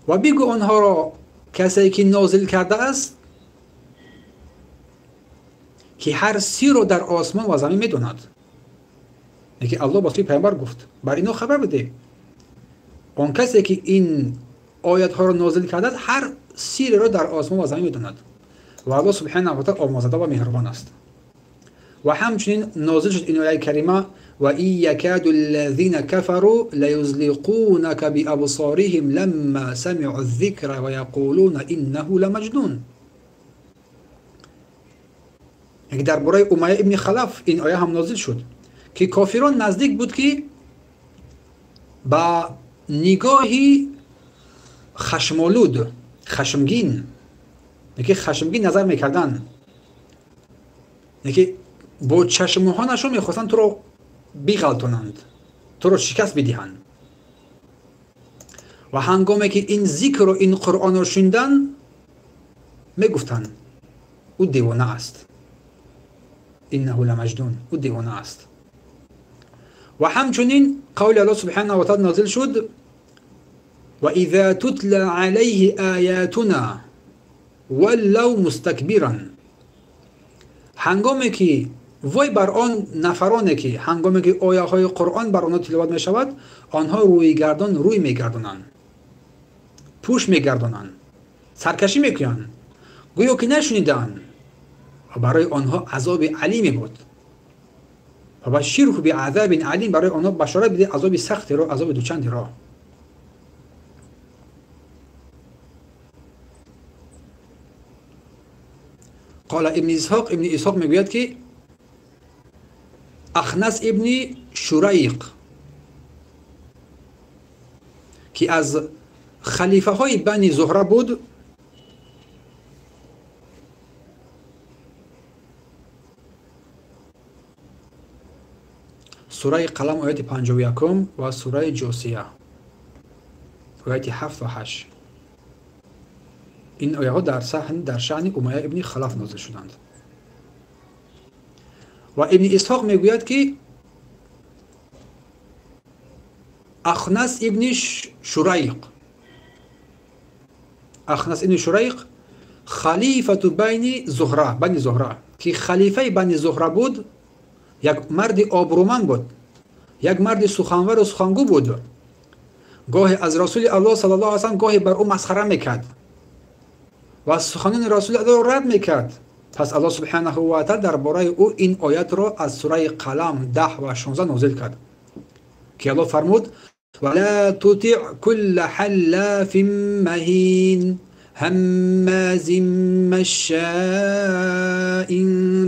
و بگو آنها را کسی که نازل کرده است که هر سی را در آسمان و زمین میداند. یکی الله با سوی پیامبر گفت بر اینها خبر بده، آن کسی که این آیت ها را نازل کرده است هر سیری را در آسمان و زمین میداند و الله سبحانه و تعالی آمرزنده و مهربان است. و همچنین نازل شد این آیه کریمه و این یکاد الذین كفروا لیزلقونک بابصارهم لما سمعوا الذکر و یقولون انه لمجنون. یعنی درباره امیه ابن خلف این آیه هم نازل شد که کافران نزدیک بود که با نگاهی خشمالود، خشمگین، یکی خشمگین نظر میکردن، یکی با چشمهانشون میخواستن تو رو بغلطانند، تو رو شکست بدهند. و هنگامی که این ذکر و این قرآن رو شنیدن میگفتن او دیوانه است، انه لمجنون، او دیوانه است. و همچنین قول الله سبحانه و تعالی نازل شد و اذا تتلى علیه آیاتنا ولوا مستکبرا. هنگامی که وای بر آن نفرانی که هنگامی که آیه های قرآن بر آنها تلاوت می شود آنها روی گردان روی می گردانند، پوش می گردانند، سرکشی می کنند، گویا که نشنیدند و برای آنها عذاب علیمی بود. و بشیره بعذاب علیم، برای آنها بشارت بده عذاب سختی را، عذاب دوچندی را. قال ابن اسحاق، ابن اسحاق میگوید که اخنس ابن شریق که از خلیفه های بنی زهره بود، سوره قلم آیت 51 و سوره جوسیه آیت 7 و 8، این آیه ها در شأن امیه ابن خلف نازل شدند. و ابن اسحاق میگوید که اخنس ابن شریق، اخنس ابن شریق خلیفه بین زهره، بنی زهره، که خلیفه بنی زهره بود، یک مرد آبرومند بود، یک مرد سخنور و سخنگو بود. گاهی از رسول الله صلی الله علیه و سلم گاهی بر او مسخره میکرد و سخنان رسول الله را رد میکرد. پس الله سبحانه و تعالی درباره او این آیت را از سوره قلم 10 و 16 نازل کرد که الله فرمود ولا تطع كل حلاف مهین هماز مشاء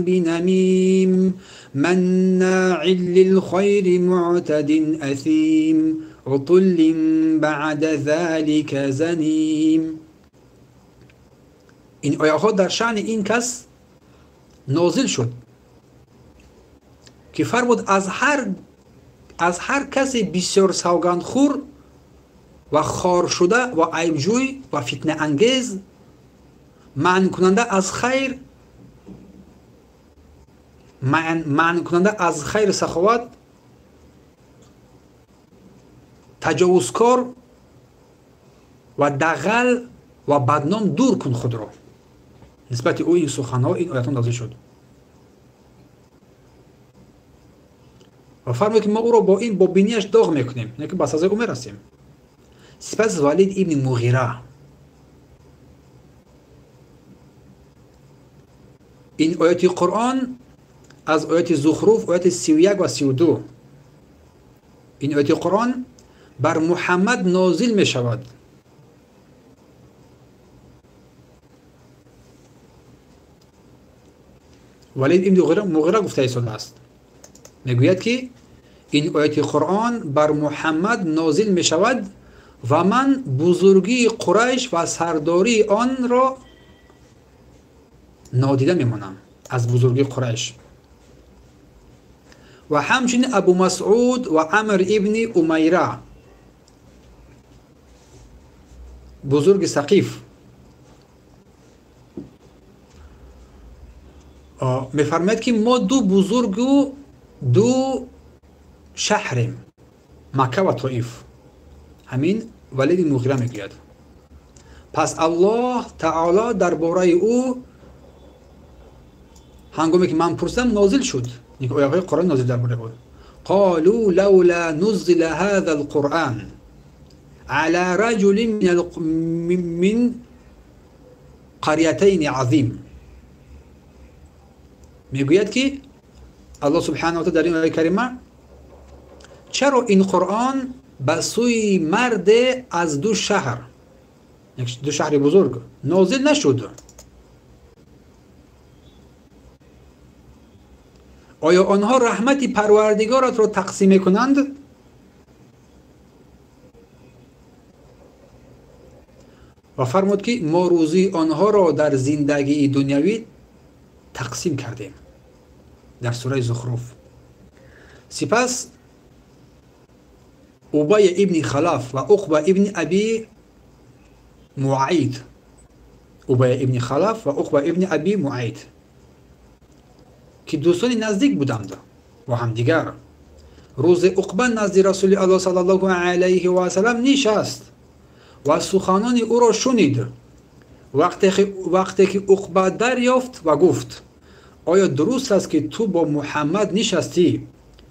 بنمیم مناع للخير معتد اثیم عتل بعد ذلك زنیم. این آیه ها در شأن این کس نازل شد که فرمود از هر کسی بسیار سوگندخور و خار شده و عیبجوی و فتنه انگیز، منع کننده از خیر، منع کننده از خیر سخاوت، تجاوزکار و دغل و بدنام دور کن خود را. نسبت او این سخنها، این آیتان نازل شد و فرمود که ما او را با این با بینیش داغ میکنیم، نه که به سزای او میرسیم. سپس ولید ابن مغیره، این آیات قرآن از آیات زخرف آیات 31 و 32، این آیات قرآن بر محمد نازل می شود. ولید ابن مغیره گفته ایستاده است، میگوید که این آیات قرآن بر محمد نازل می شود و من بزرگی قریش و سرداری آن را نادیده میمانم از بزرگی قریش. و همچنین ابو مسعود و عمر ابن امیره بزرگ ثقیف، میفرماید که ما دو بزرگ و دو شهریم، مکه و طائف. همین ولید مغیره میگوید. پس الله تعالی درباره او هنگامی که من پرسیدم نازل شد، یک آیه های قرآن نازل درباره او. قالوا لولا نزل هذا القرآن على رجل من قريتين عظیم. میگوید که الله سبحانه و تعالی در این آیه کریمه چرا این قرآن به سوی مرد از دو شهر، دو شهر بزرگ نازل نشد؟ آیا آنها رحمت پروردگارت را تقسیم کنند؟ و فرمود که ما روزی آنها را در زندگی دنیوی تقسیم کردیم، در سوره زخرف. سپس ابی ابن خلف و عقبه ابن ابی معید، ابی ابن خلف و عقبه ابن ابی معید که دوستان نزدیک بودند و همدیگر، روز عقبه نزد رسول الله صلی الله علیه و سلم نشست و سخنان او را شنید. وقتی که عقبه دریافت و گفت آیا درست است که تو با محمد نشستی؟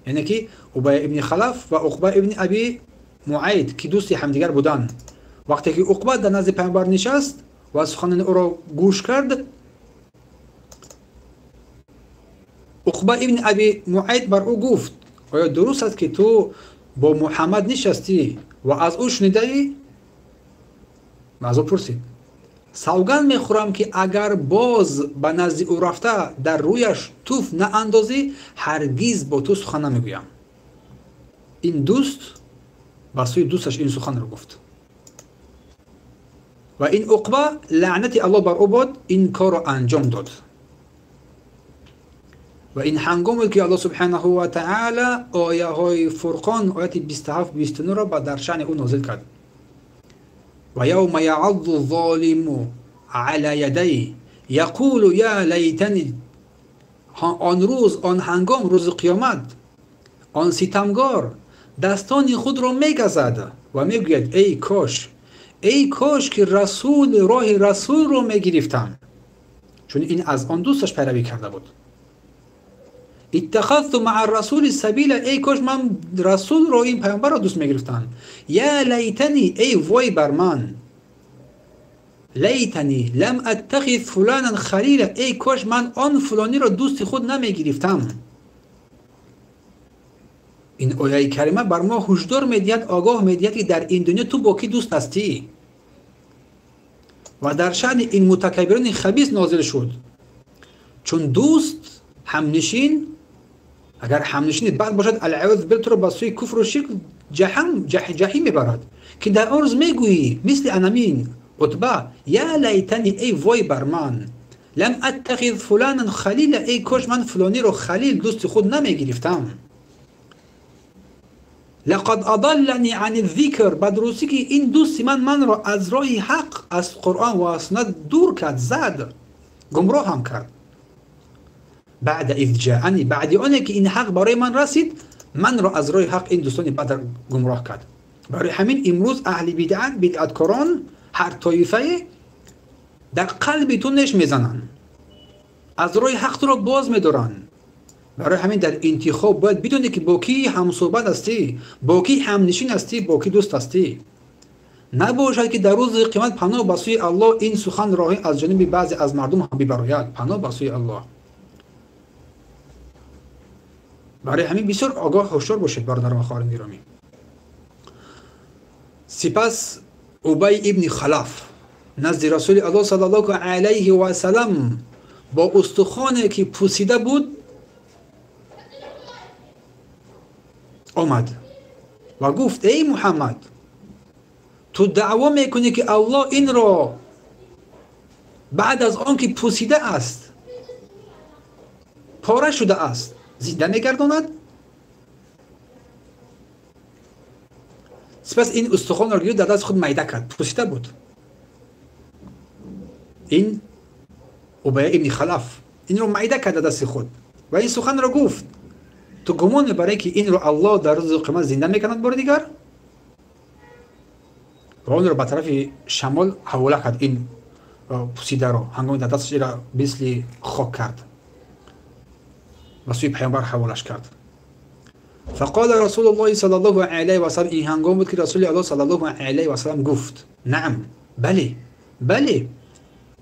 یعنی که ابی ابن خلف و عقبه ابن ابی معید که دوستی همدیگر بودند، وقتی که عقبه در نزد پیامبر نشست و سخنان او را گوش کرد، عقبه ابن ابی معید بر او گفت آیا درست است که تو با محمد نشستی و از او شنیده‌ای؟ و از او پرسید سوگند میخورم که اگر باز به نزد او رفته در رویش توف ناندازی هرگز با تو سخن نمیگویم. این دوست به سوی دوستش این سخن را گفت و این عقبه لعنت الله بر او باد این کار را انجام داد. و این هنگام که الله سبحانه و تعالی آیه های فرقان آیت 27 29 را به در شأن او نازل کرد. و یوم یعض الظالم علی یدیه یقول یا لیتنی، آن روز، آن هنگام، روز قیامت، آن ستمگار دستان خود را میگزد و میگوید ای کاش، ای کاش که رسول راه رسول را میگرفتم، چون این از آن دوستش پیروی کرده بود. اتخذت مع الرسول سبیلا، ای کاش من رسول را، این پیامبر را دوست میگرفتم. یا لیتنی، ای وای بر من، لیتنی لم اتخذ فلانا خلیلا، ای کاش من آن فلانی را دوست خود نمیگرفتم. این آیه کریمه بر ما هشدار میدهد، آگاه میدهد که در این دنیا تو با کی دوست هستی. و در شأن این متکبران خبیث نازل شد، چون دوست همنشین، اگر همنشین بد باشد العیاذ بالله تو را به سوی کفر و شرک جحیم میبرد که در آن روز میگویی مثل انامین عتبه یا لیتنی، ای وای بر من، لم اتخذ فلانا خلیلا، ای کاش من فلانی را خلیل دوست خود نمیگرفتم. لقد اضلنی عن الذکر، بدروسی که این دوست من را از راه حق، از قرآن و سنت دور کرد، زد، گمراه هم کرد. بعد اذ جاءنی، بعد آنه که این حق برای من رسید، من را از راه حق این دوستان بد گمراه کرد. برای همین امروز اهل بدعت، بدعتکاران، هر طایفه در قلب تو نش میزنن، از راه حق تو را باز میدارن. برای همین در انتخاب باید بدونی که با کی هم صحبت هستی، با کی همنشین هستی، با کی دوست هستی. نباشد که در روز قیامت پناه به سوی الله این سخن راهی از جانب بعضی از مردم هم ببراید. پناه به سوی الله. برای همین بسیار آگاه هوشیار باشید برادران و خواهران گرامی. سپس ابی ابن خلف نزد رسول الله صلی الله علیه و سلم با استخوانی که پوسیده بود آمد و گفت ای محمد، تو دعوا میکنی که الله این را بعد از آن که پوسیده است، پاره شده است، زنده میگرداند؟ سپس این استخوان را گرفت در دست خود میده کرد، پوسیده بود. این ابی ابن خلف، این رو معده کرد دست خود و این سخن را گفت: تو گمان میبری که این رو الله در روز قیامت زنده میکند بار دیگر؟ و اون رو به طرف شمال حواله کرد، این پوسیده رو هنگامی در دستش را مثل خاک کرد و سوی پیامبر حوالش کرد. فقال رسول الله صلی الله علیه و سلم، این هنگام بود که رسول الله صلی الله علیه و سلم گفت: نعم، بله بله،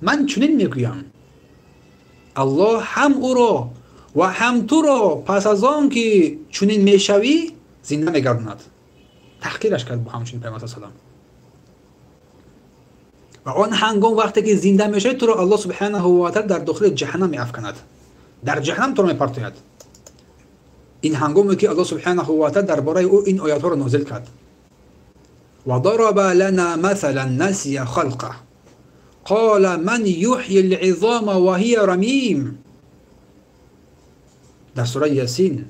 من چنین میگویم، الله هم او را و هم تو را پس از آن که چنین میشوی زنده میگرداند. تحقیرش کرد با همچنین پیامبر صلی الله علیه و سلم. و آن هنگام وقتی که زنده میشوی تو را الله سبحانه و تعالی در داخل جهنم میافکند، در جهنم تو را میپرتاید. این هنگامی که الله سبحانه و تعالی درباره او این آیات ها را نازل کرد: و ضرب لنا مثلا نسی خلقه قال من یحیی العظام وهی رمیم. در سوره یاسین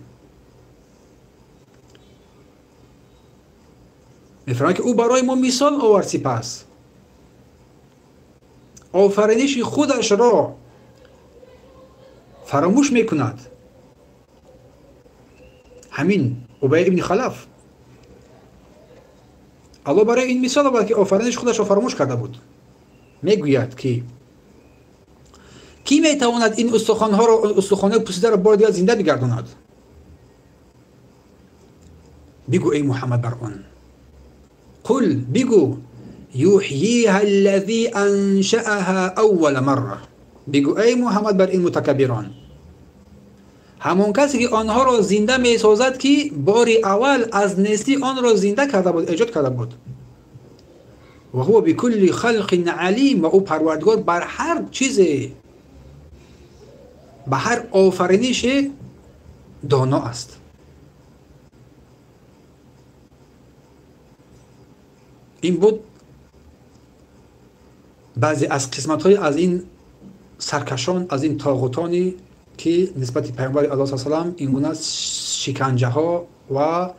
میفرماید که او برای ما مثال آورد، سپس آفرینش خودش را فراموش میکند. همین ابی ابن خلف، الله برای این مثال آورد که آفرینش خودش را فراموش کرده بود. میگوید که کی میتواند این استخوان‌ها را، استخوان‌های پوسیده را بار دیگر زنده بگرداند؟ بگو ای محمد بر آن، قل، بگو یحییها الذی انشأها اول مره. بگو ای محمد بر این متکبران، همون کسی که آنها را زنده می سازد که بار اول از نیستی آن را زنده کرده بود، ایجاد کرده بود. و هو بکل خلق علیم، و او پروردگار بر هر چیز، به هر آفرینش دانا است. این بود بعضی از قسمت های از این سرکشان، از این طاغوتانی که نسبت پیامبر الله صلی الله علیه و سلم این گونه شکنجه ها و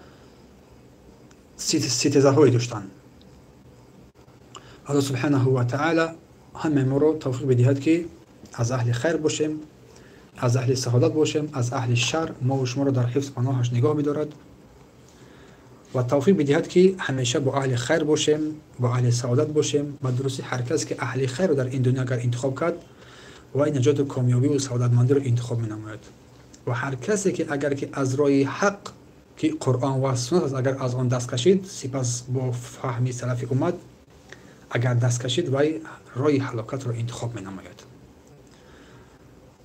ستیزه های داشتند. الله سبحانه و تعالی همه ما رو توفیق بدهد که از اهل خیر باشیم، از اهل سعادت باشیم، از اهل شر ما و شما رو در حفظ پناهش نگاه بدارد و توفیق بدهد که همیشه با اهل خیر باشیم، با اهل سعادت باشیم. و درستی هر کس که اهل خیر رو در این دنیا اگر انتخاب کرد و این نجات و کامیابی و سعادتمندی رو انتخاب می‌نماید، و هر کسی که اگر که از راه حق که قرآن و سنت است اگر از آن دست کشید، سپس با فهم سلف امت اگر دست کشید وی راه هلاکت رو انتخاب می‌نماید.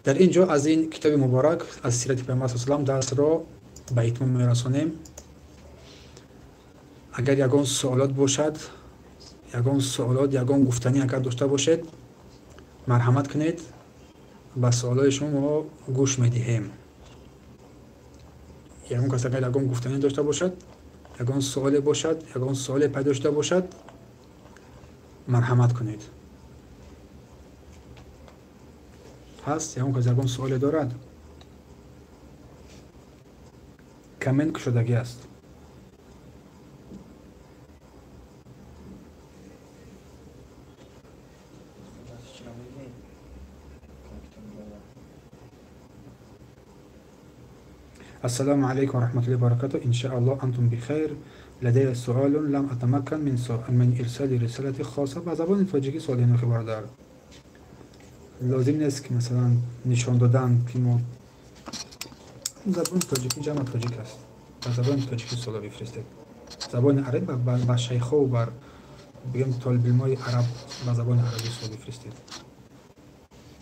در اینجا از این کتاب مبارک از سیرت پیامبر صلی الله علیه و سلم درس را به اتمام می‌رسانیم. اگر یگان سوالات باشد، یگان سوالات، یگان گفتنی اگر داشته باشید مرحمت کنید، به سوالای شما ما گوش میدهیم. یگان کس اگر یگان گفتنی داشته باشد، یگان سوال باشد، یگان سوال پیدا شده باشد مرحمت کنید. هست یگان کس یگان سوال دارد؟ کامنت شدگی است. السلام عليكم ورحمة الله وبركاته، إن شاء الله أنتم بخير. لدي سؤال لم أتمكن من إرسال رسالة خاصة. به زبان تاجیکی سوال اینو که برادر لازم نیست که مثلا نشان دادن که ما زبان تاجیکی جمع تاجیک است، به زبان تاجیکی سوال بفرستید. زبان عرب بر شیخ و بر بگم طالب علمای عرب به زبان عربی سوال بفرستید.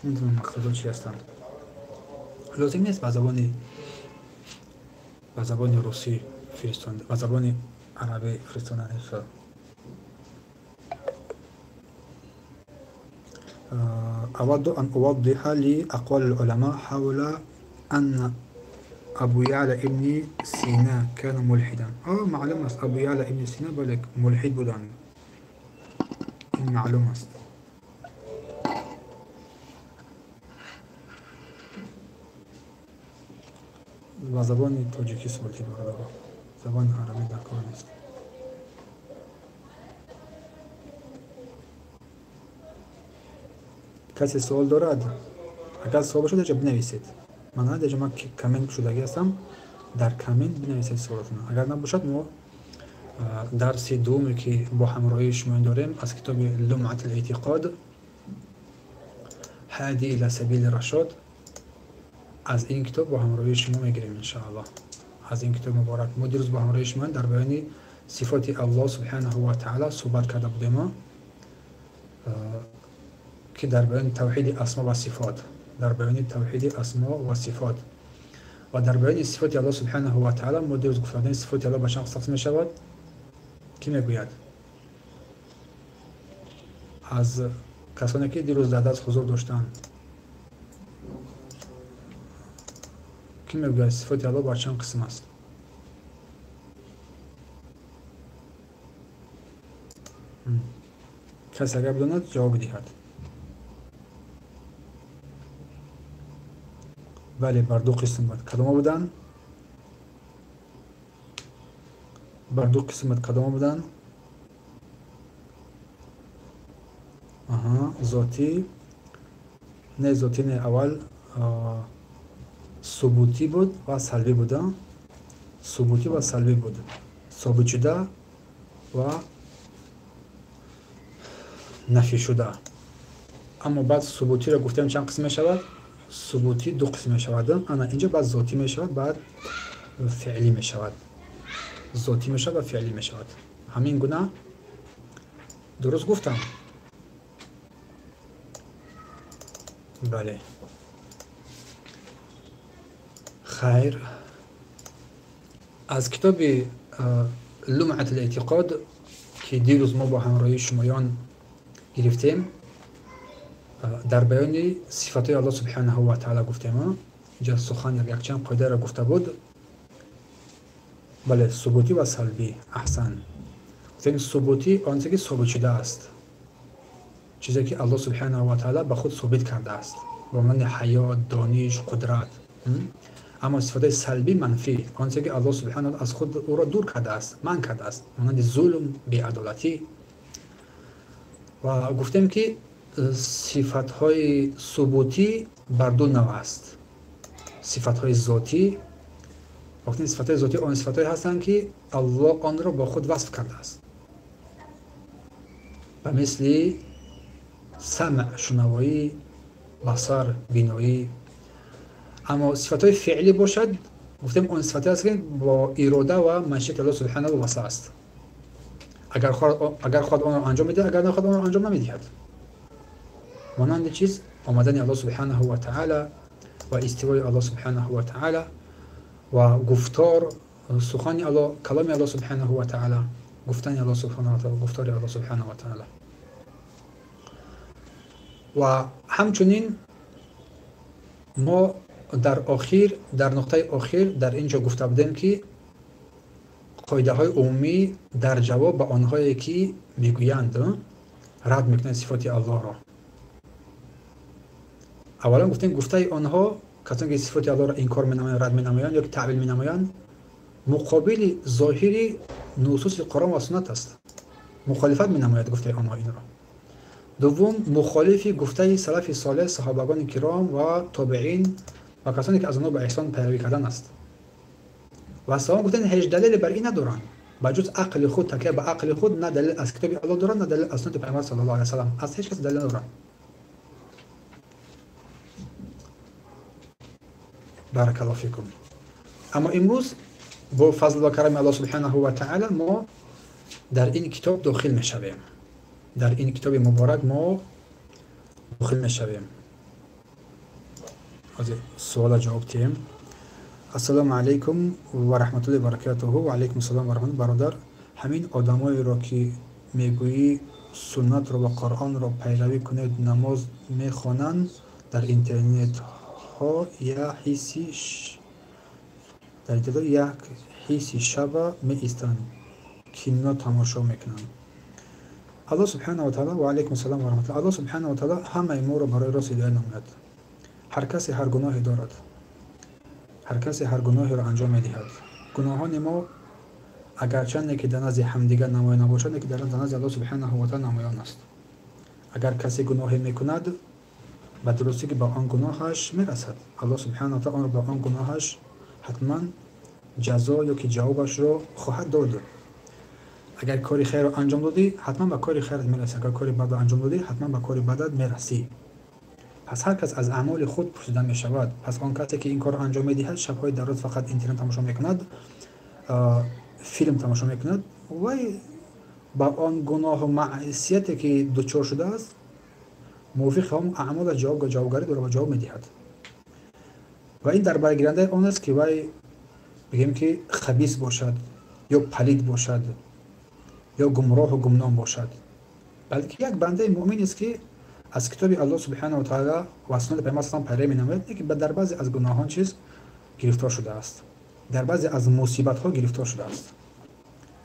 نمیدونم مقصود چی هستند. لازم نیست به زبان روسی فرستاند، به زبان عربی فرستاندن. أود أن أوضح لي أقوال العلماء حول أن أبو يعلى ابن سينا كان ملحدا. معلوم است أبو يعلى ابن سينا بلک ملحد بودن، این معلوم است. با زبان تاجیکی سوال برادر، زبان عربی در کار نیست. کسی سوال دارد؟ Агар савол бошад, дар бинависед. Ман дар ҷо коммент шудагӣ ҳастам, дар коммент бинависед саволатонро. Агар набошад, мо дарси дуввуме ки бо ҳамроҳии шумо дорем аз китоби Лумъат ал-эътиқод ҳади ила сабили рашод, аз ин китоб бо ҳамроҳии шумо мегирем иншааллоҳ. Аз ин китоби муборак мо дирӯз бо ҳамроҳии шумо дар баёни сифоти Аллоҳ субҳанаҳу ва таъала суҳбат карда будем, ки дар баёни тавҳиди асмо ва сифот, дар баёни тавҳиди асмо ва сифот ва дар баёни сифоти Аллоҳ субҳанаҳу ва таъала мо дирӯз гуфта будем сифоти Аллоҳ ба чанд қисм тақсим мешавад. Кӣ мегӯяд? Аз касоне ки дирӯз дар дарс ҳузур доштанд, кӣ мегӯяд сифоти Аллоҳ бар чанд қисм аст? Касе агар бидонад ҷавоб диҳад. Бале, бар ду қисм буд. Кадома буданд? Бар ду қисм буд. Кадома буданд? Аҳа, зотӣ не, зотӣ не, аввал субутӣ буд ва салбӣ буд. Субутӣ ва салбӣ буд, собит шуда ва нафӣ шуда. Аммо баъд субутиро гуфтем чанд қисм мешавад? Субутӣ ду қисм мешавад. Ана инҷо баъд зотӣ мешавад, баъд феълӣ мешавад. Зотӣ мешавад ва феълӣ мешавад. Ҳамин гуна дуруст гуфтам? Бале. Хайр, аз китоби Лумъат ал-эътиқод ки дирӯз мо бо ҳамроҳии шумоён гирифтем, дар баёни сифатҳои Аллоҳ субҳанаҳу ва таъала гуфтем. Инҷо сухан якчанд қоидаро гуфта буд. Бале, субутӣ ва салбӣ. Аҳсан. Гуфтем субутӣ он чизе ки собит шудааст, чизе ки Аллоҳ субҳанаҳу ва таъала ба худ собит кардааст, ба монанди ҳаёт, дониш, қудрат. Аммо сифатҳои салбӣ манфӣ, он чизе ки Аллоҳ субҳанаҳу аз худ ӯро дур кардааст, манъ кардааст, монанди зулм, беадолатӣ. Ва гуфтем ки сифатҳои субутӣ бар ду навъ аст. Сифатҳои зотӣ, гуфтем сифатҳои зотӣ он сифатҳое ҳастанд ки Аллоҳ онро бо худ васф кардааст, ба мисли самъ, шунавоӣ, басар, биноӣ. Аммо сифатҳои феълӣ бошад, гуфтем он сифатҳое аст ки бо ирода ва машиати Аллоҳ субҳанаҳу вобаста аст. Агар хоҳад онро анҷом медиҳад, агар нахоҳад онро анҷом намедиҳад. Монанди чиз омадани Аллоҳ субҳанаҳу ва таъала ва истивои Аллоҳ субҳанаҳу ва таъала ва гуфтор, сухани Аллоҳ, каломи Аллоҳ субҳанаҳу ва таъала, гуфтани Аллоҳ субҳанаҳу ва таъала, гуфтори Аллоҳ субҳанаҳу ва таъала. Ва ҳамчунин мо дар охир, дар нуқтаи охир дар ин ҷо гуфта будем ки қоидаҳои умумӣ дар ҷавоб ба онҳое ки мегӯянд рад мекунанд сифоти Аллоҳро. Аввалан гуфтем гуфтаи онҳо, касоне ки сифоти Аллоҳро инкор менамоянд, рад менамоянд ё ки таъвил менамоянд, муқобили зоҳири нусуси Қуръон ва суннат аст. Мухолифат менамояд гуфтаи онҳо инро. Дуввум, мухолифи гуфтаи салафи солеҳ, саҳобагони киром ва тобеин ва касоне ки аз онҳо ба эҳсон пайравӣ кардан аст. Ва савом гуфтанд ҳеҷ далеле бар ин надоранд, ба ҷуз ақли худ, такя ба ақли худ, на далел аз китоби Аллоҳ доранд, на далел аз суннати Пайғамбар саллаллоҳу алайҳи васаллам, аз ҳеҷ кас далел надоранд. Баракаллоҳу фикум. Аммо имрӯз бо фазл ва карами Аллоҳ субҳанаҳу ва таъала мо дар ин китоб дохил мешавем. Дар ин китоби муборак мо дохил мешавем. ҳозир суола ҷавоб диҳем. Ассалому алайкум ва раҳматуллоҳи ва баракатуҳу. Ва алайкум ассалом ва раҳматуллоҳ. Бародар, ҳамин одамоеро ки мегӯӣ суннатро ва Қуръонро пайравӣ кунед, намоз мехонанд, дар интернетҳо як ҳисси шаба меистанд, кино тамошо мекунанд. Аллоҳ субҳанаҳу ва таъала, ва алайкум ассалом ва раҳматуллоҳ. Аллоҳ субҳанаҳу ва таъала ҳамаи моро барои рост ҳидоят намояд. Ҳар касе ҳар гуноҳе дорад, ҳар касе ҳар гуноҳеро анҷом медиҳад. Гуноҳони мо агарчанде ки дар назди ҳамдигар намоён набошад, лекин дар назди Аллоҳ субҳанаҳу ва таъала намоён аст. Агар касе гуноҳе мекунад, به درستی که با آن گناهش میرسد. الله سبحانه و تعالی آن را با آن گناهش حتما جزا یا که جوابش رو خواهد داد. اگر کاری خیر رو انجام دادی حتما به کاری خیرت میرسی، اگر کاری بد انجام دادی حتما به کاری بدت میرسی. پس هر کس از اعمال خود پرسیده می شود. پس آن کسی که این کار انجام میدهد، شبهای دراز فقط اینترنت تماشا میکند، فیلم تماشا میکند، وی با آن گناه و معصیتی که دچار شده است موافق هم اعمال جوابگری داره و جواب میدهد. و این در برگیرنده آن است که وی بگیم که خبیث باشد یا پلید باشد یا گمراه و گمنام باشد، بلکه یک بنده مؤمن است که از کتاب الله سبحانه و تعالی و سنت پیامبر صلی الله علیه و پیروی می‌نماید، که در بعضی از گناهان چیز گرفتار شده است، در بعضی از مصیبت ها گرفتار شده است،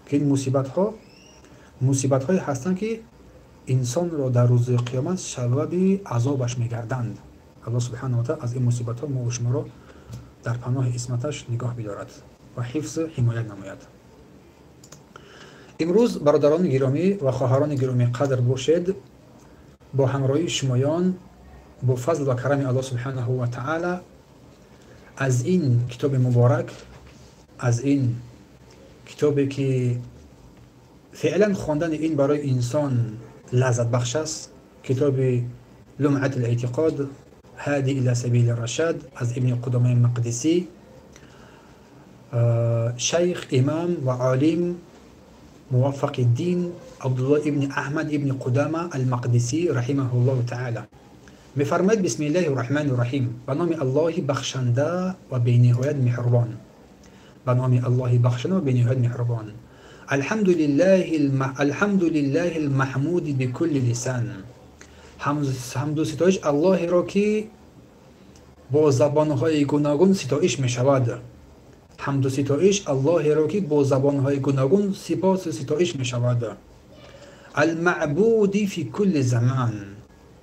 که این مصیبت ها مصیبت های هستند که انسان را در روز قیامت سبب عذابش می‌گردند. الله سبحانه و تعالی از این مصیبت ها ما و شما را در پناه عصمتش نگاه بدارد و حفظ حمایت نماید. امروز برادران گرامی و خواهران گرامی قدر باشید، با همراهی شمایان با فضل و کرم الله سبحانه و تعالی از این کتاب مبارک، از این کتابی که فعلا خواندن این برای انسان لذت بخش است، کتاب لمعة الاعتقاد هادی الی سبیل الرشاد از ابن قدامه مقدسی، شیخ امام و عالم موفق الدین عبدالله ابن احمد ابن قدامه المقدسی رحمه الله تعالی. میفرماید بسم الله الرحمن الرحیم، به نام الله بخشنده و بی‌نهایت مهربان. به نام الله بخشنده و بی‌نهایت مهربان. الحمد لله المحمود بكل لسان. حمد و ستایش الله را که با زبانهای گوناگون ستایش می شود. حمد و ستایش الله را که با زبانهای گوناگون سپاس و ستایش می شود. المعبود فی کل زمان،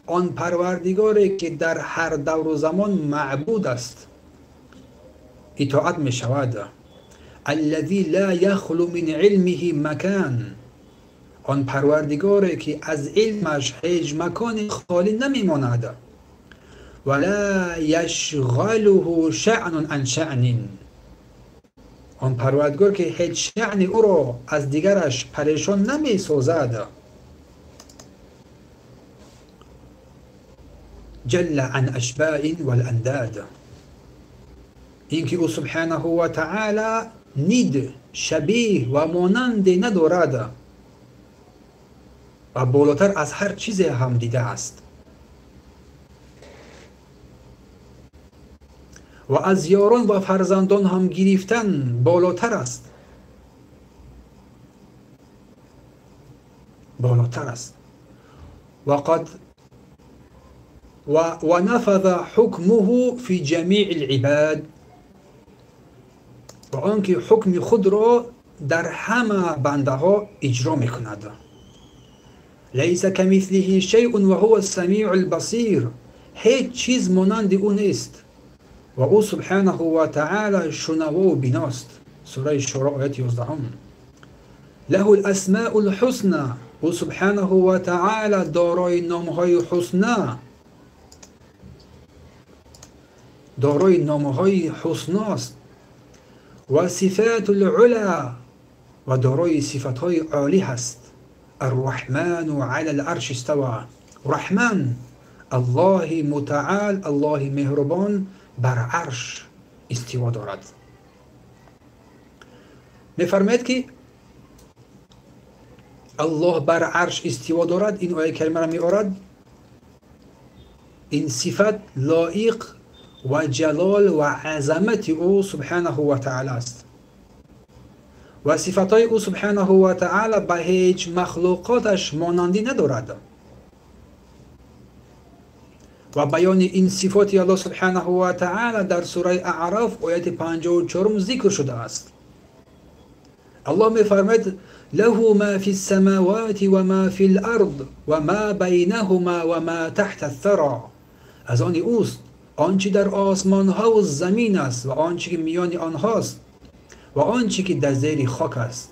آن پروردگاری که در هر دور و زمان معبود است، اطاعت می شود. الذی لا یخلو من علمه مکان، آن پروردگاری که از علمش هیچ مکان خالی نمیماند. ولا یشغله شأن عن شأن، آن پروردگار که هیچ شأن او را از دیگرش پریشان نمی سازد. جل عن اشباء والانداد، اینکه او سبحانه و تعالی نید، شبیه و مانند ندارد و بالاتر از هر چیز هم دیده است و از یاران و فرزندان هم گرفتن بالاتر است، بالاتر است. وقد و نفذ حکمه فی جمیع العباد، و آنکه حکم خود را در همه بنده ها اجرا میکند. لیس کمثله شیء و هو السمیع البصیر، هیچ چیز مانند او نیست و او سبحانه و تعالی شنوا و بیناست. سوره شورا آیت 11. له الاسماء الحسنى، او سبحانه و تعالی دارای نامهای حسنا، دارای نامهای حسناست. و صفات العلا، و دارای صفتهای عالی هست. الرحمن علی العرش استوى، رحمن الله متعال، الله مهربان بر عرش استوا دارد. میفرماید که الله بر عرش استوا دارد. این آیه کریمه را میآورد. این صفت لایق و جلال و عظمت او سبحانه و تعالی است و صفتهای او سبحانه و تعالی به هیچ مخلوقاتش مانندی ندارد و بیان این صفات الله سبحانه و تعالی در سوره اعراف آیت 54 ذکر شده است. الله می‌فرماید له ما فی السماوات و ما فی الارض و ما بینهما و ما تحت الثرى، از آن اوست آنچه در آسمان ها و زمین است و آنچه که میان آنهاست و آنچه که در زیر خاک است.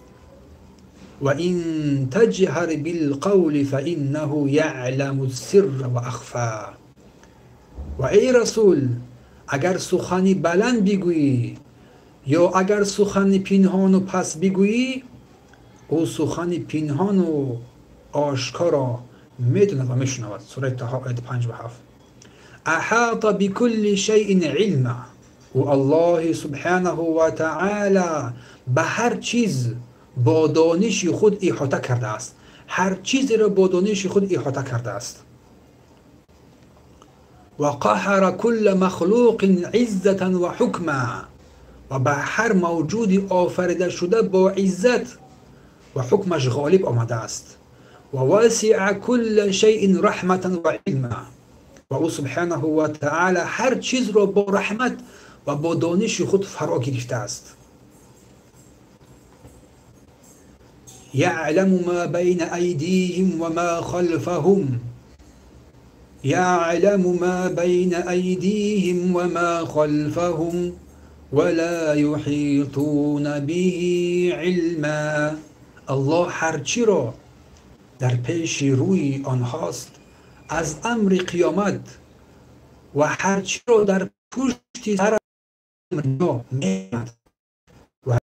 و این تجهر بالقول فانه یعلم السر و اخفى. و ای رسول اگر سخنی بلند بگویی یا اگر سخنی پنهان و پس بگویی، او سخنی پنهان و آشکارا میدوند و میشنود. سوره طه آیت 5 و 7. احاط بكل شیء علما. و الله سبحانه و تعالی به هر چیز با دانش خود احاطه کرده است. هر چیزی را با دانش خود احاطه کرده است. و قهر كل مخلوق عزة و حکما. و به هر موجودی آفریده شده با عزت و حکمش غالب آمده است. و وسع كل شیء رحمة و علما. و او سبحانه و تعالی هر چیز را با رحمت و با دانش خود فرا گرفته است. یعلم ما بین ایدیهم و ما خلفهم. یعلم ما بین ایدیهم و ما خلفهم ولا یحیطون به علما. الله هرچی را در پیش روی آنهاست از امر قیامت و هرچی را در پشت سر می‌داند و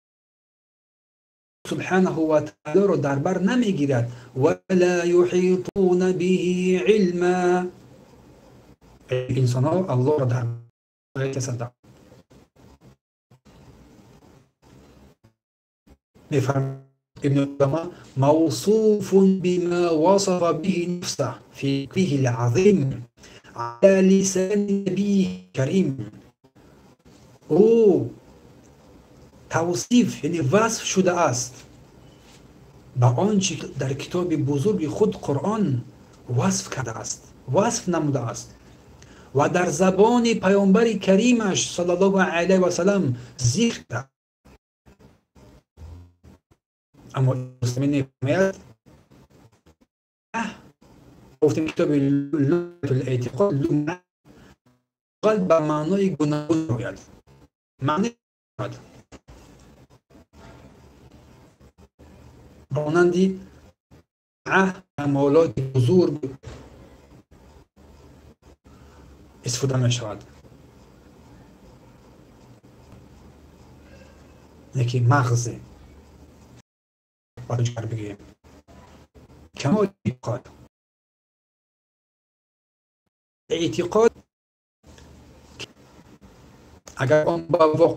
سبحانه و تعالی را در بر نمیگیرد. ولا یحیطون به علما. انسان ها الله را در بر میفرماید ابن قدامه موصوف بما وصف به نفسه في به العظیم على لسان نبیه کریم. او توصیف یعنی وصف شده است به آنچه در کتاب بزرگ خود قرآن وصف کرده است، وصف نموده است و در زبان پیامبر کریمش صلی الله علیه و سلم ذکر کرده. اما مسلمین میاد گفتیم کتاب لغت الاعتقاد به معنای گوناگون میاد، معنی دارد مانند کمالات بزرگ استفاده می شود. یکی مغز باید بگیم کمال اعتقاد، اعتقاد اگر آن با واقع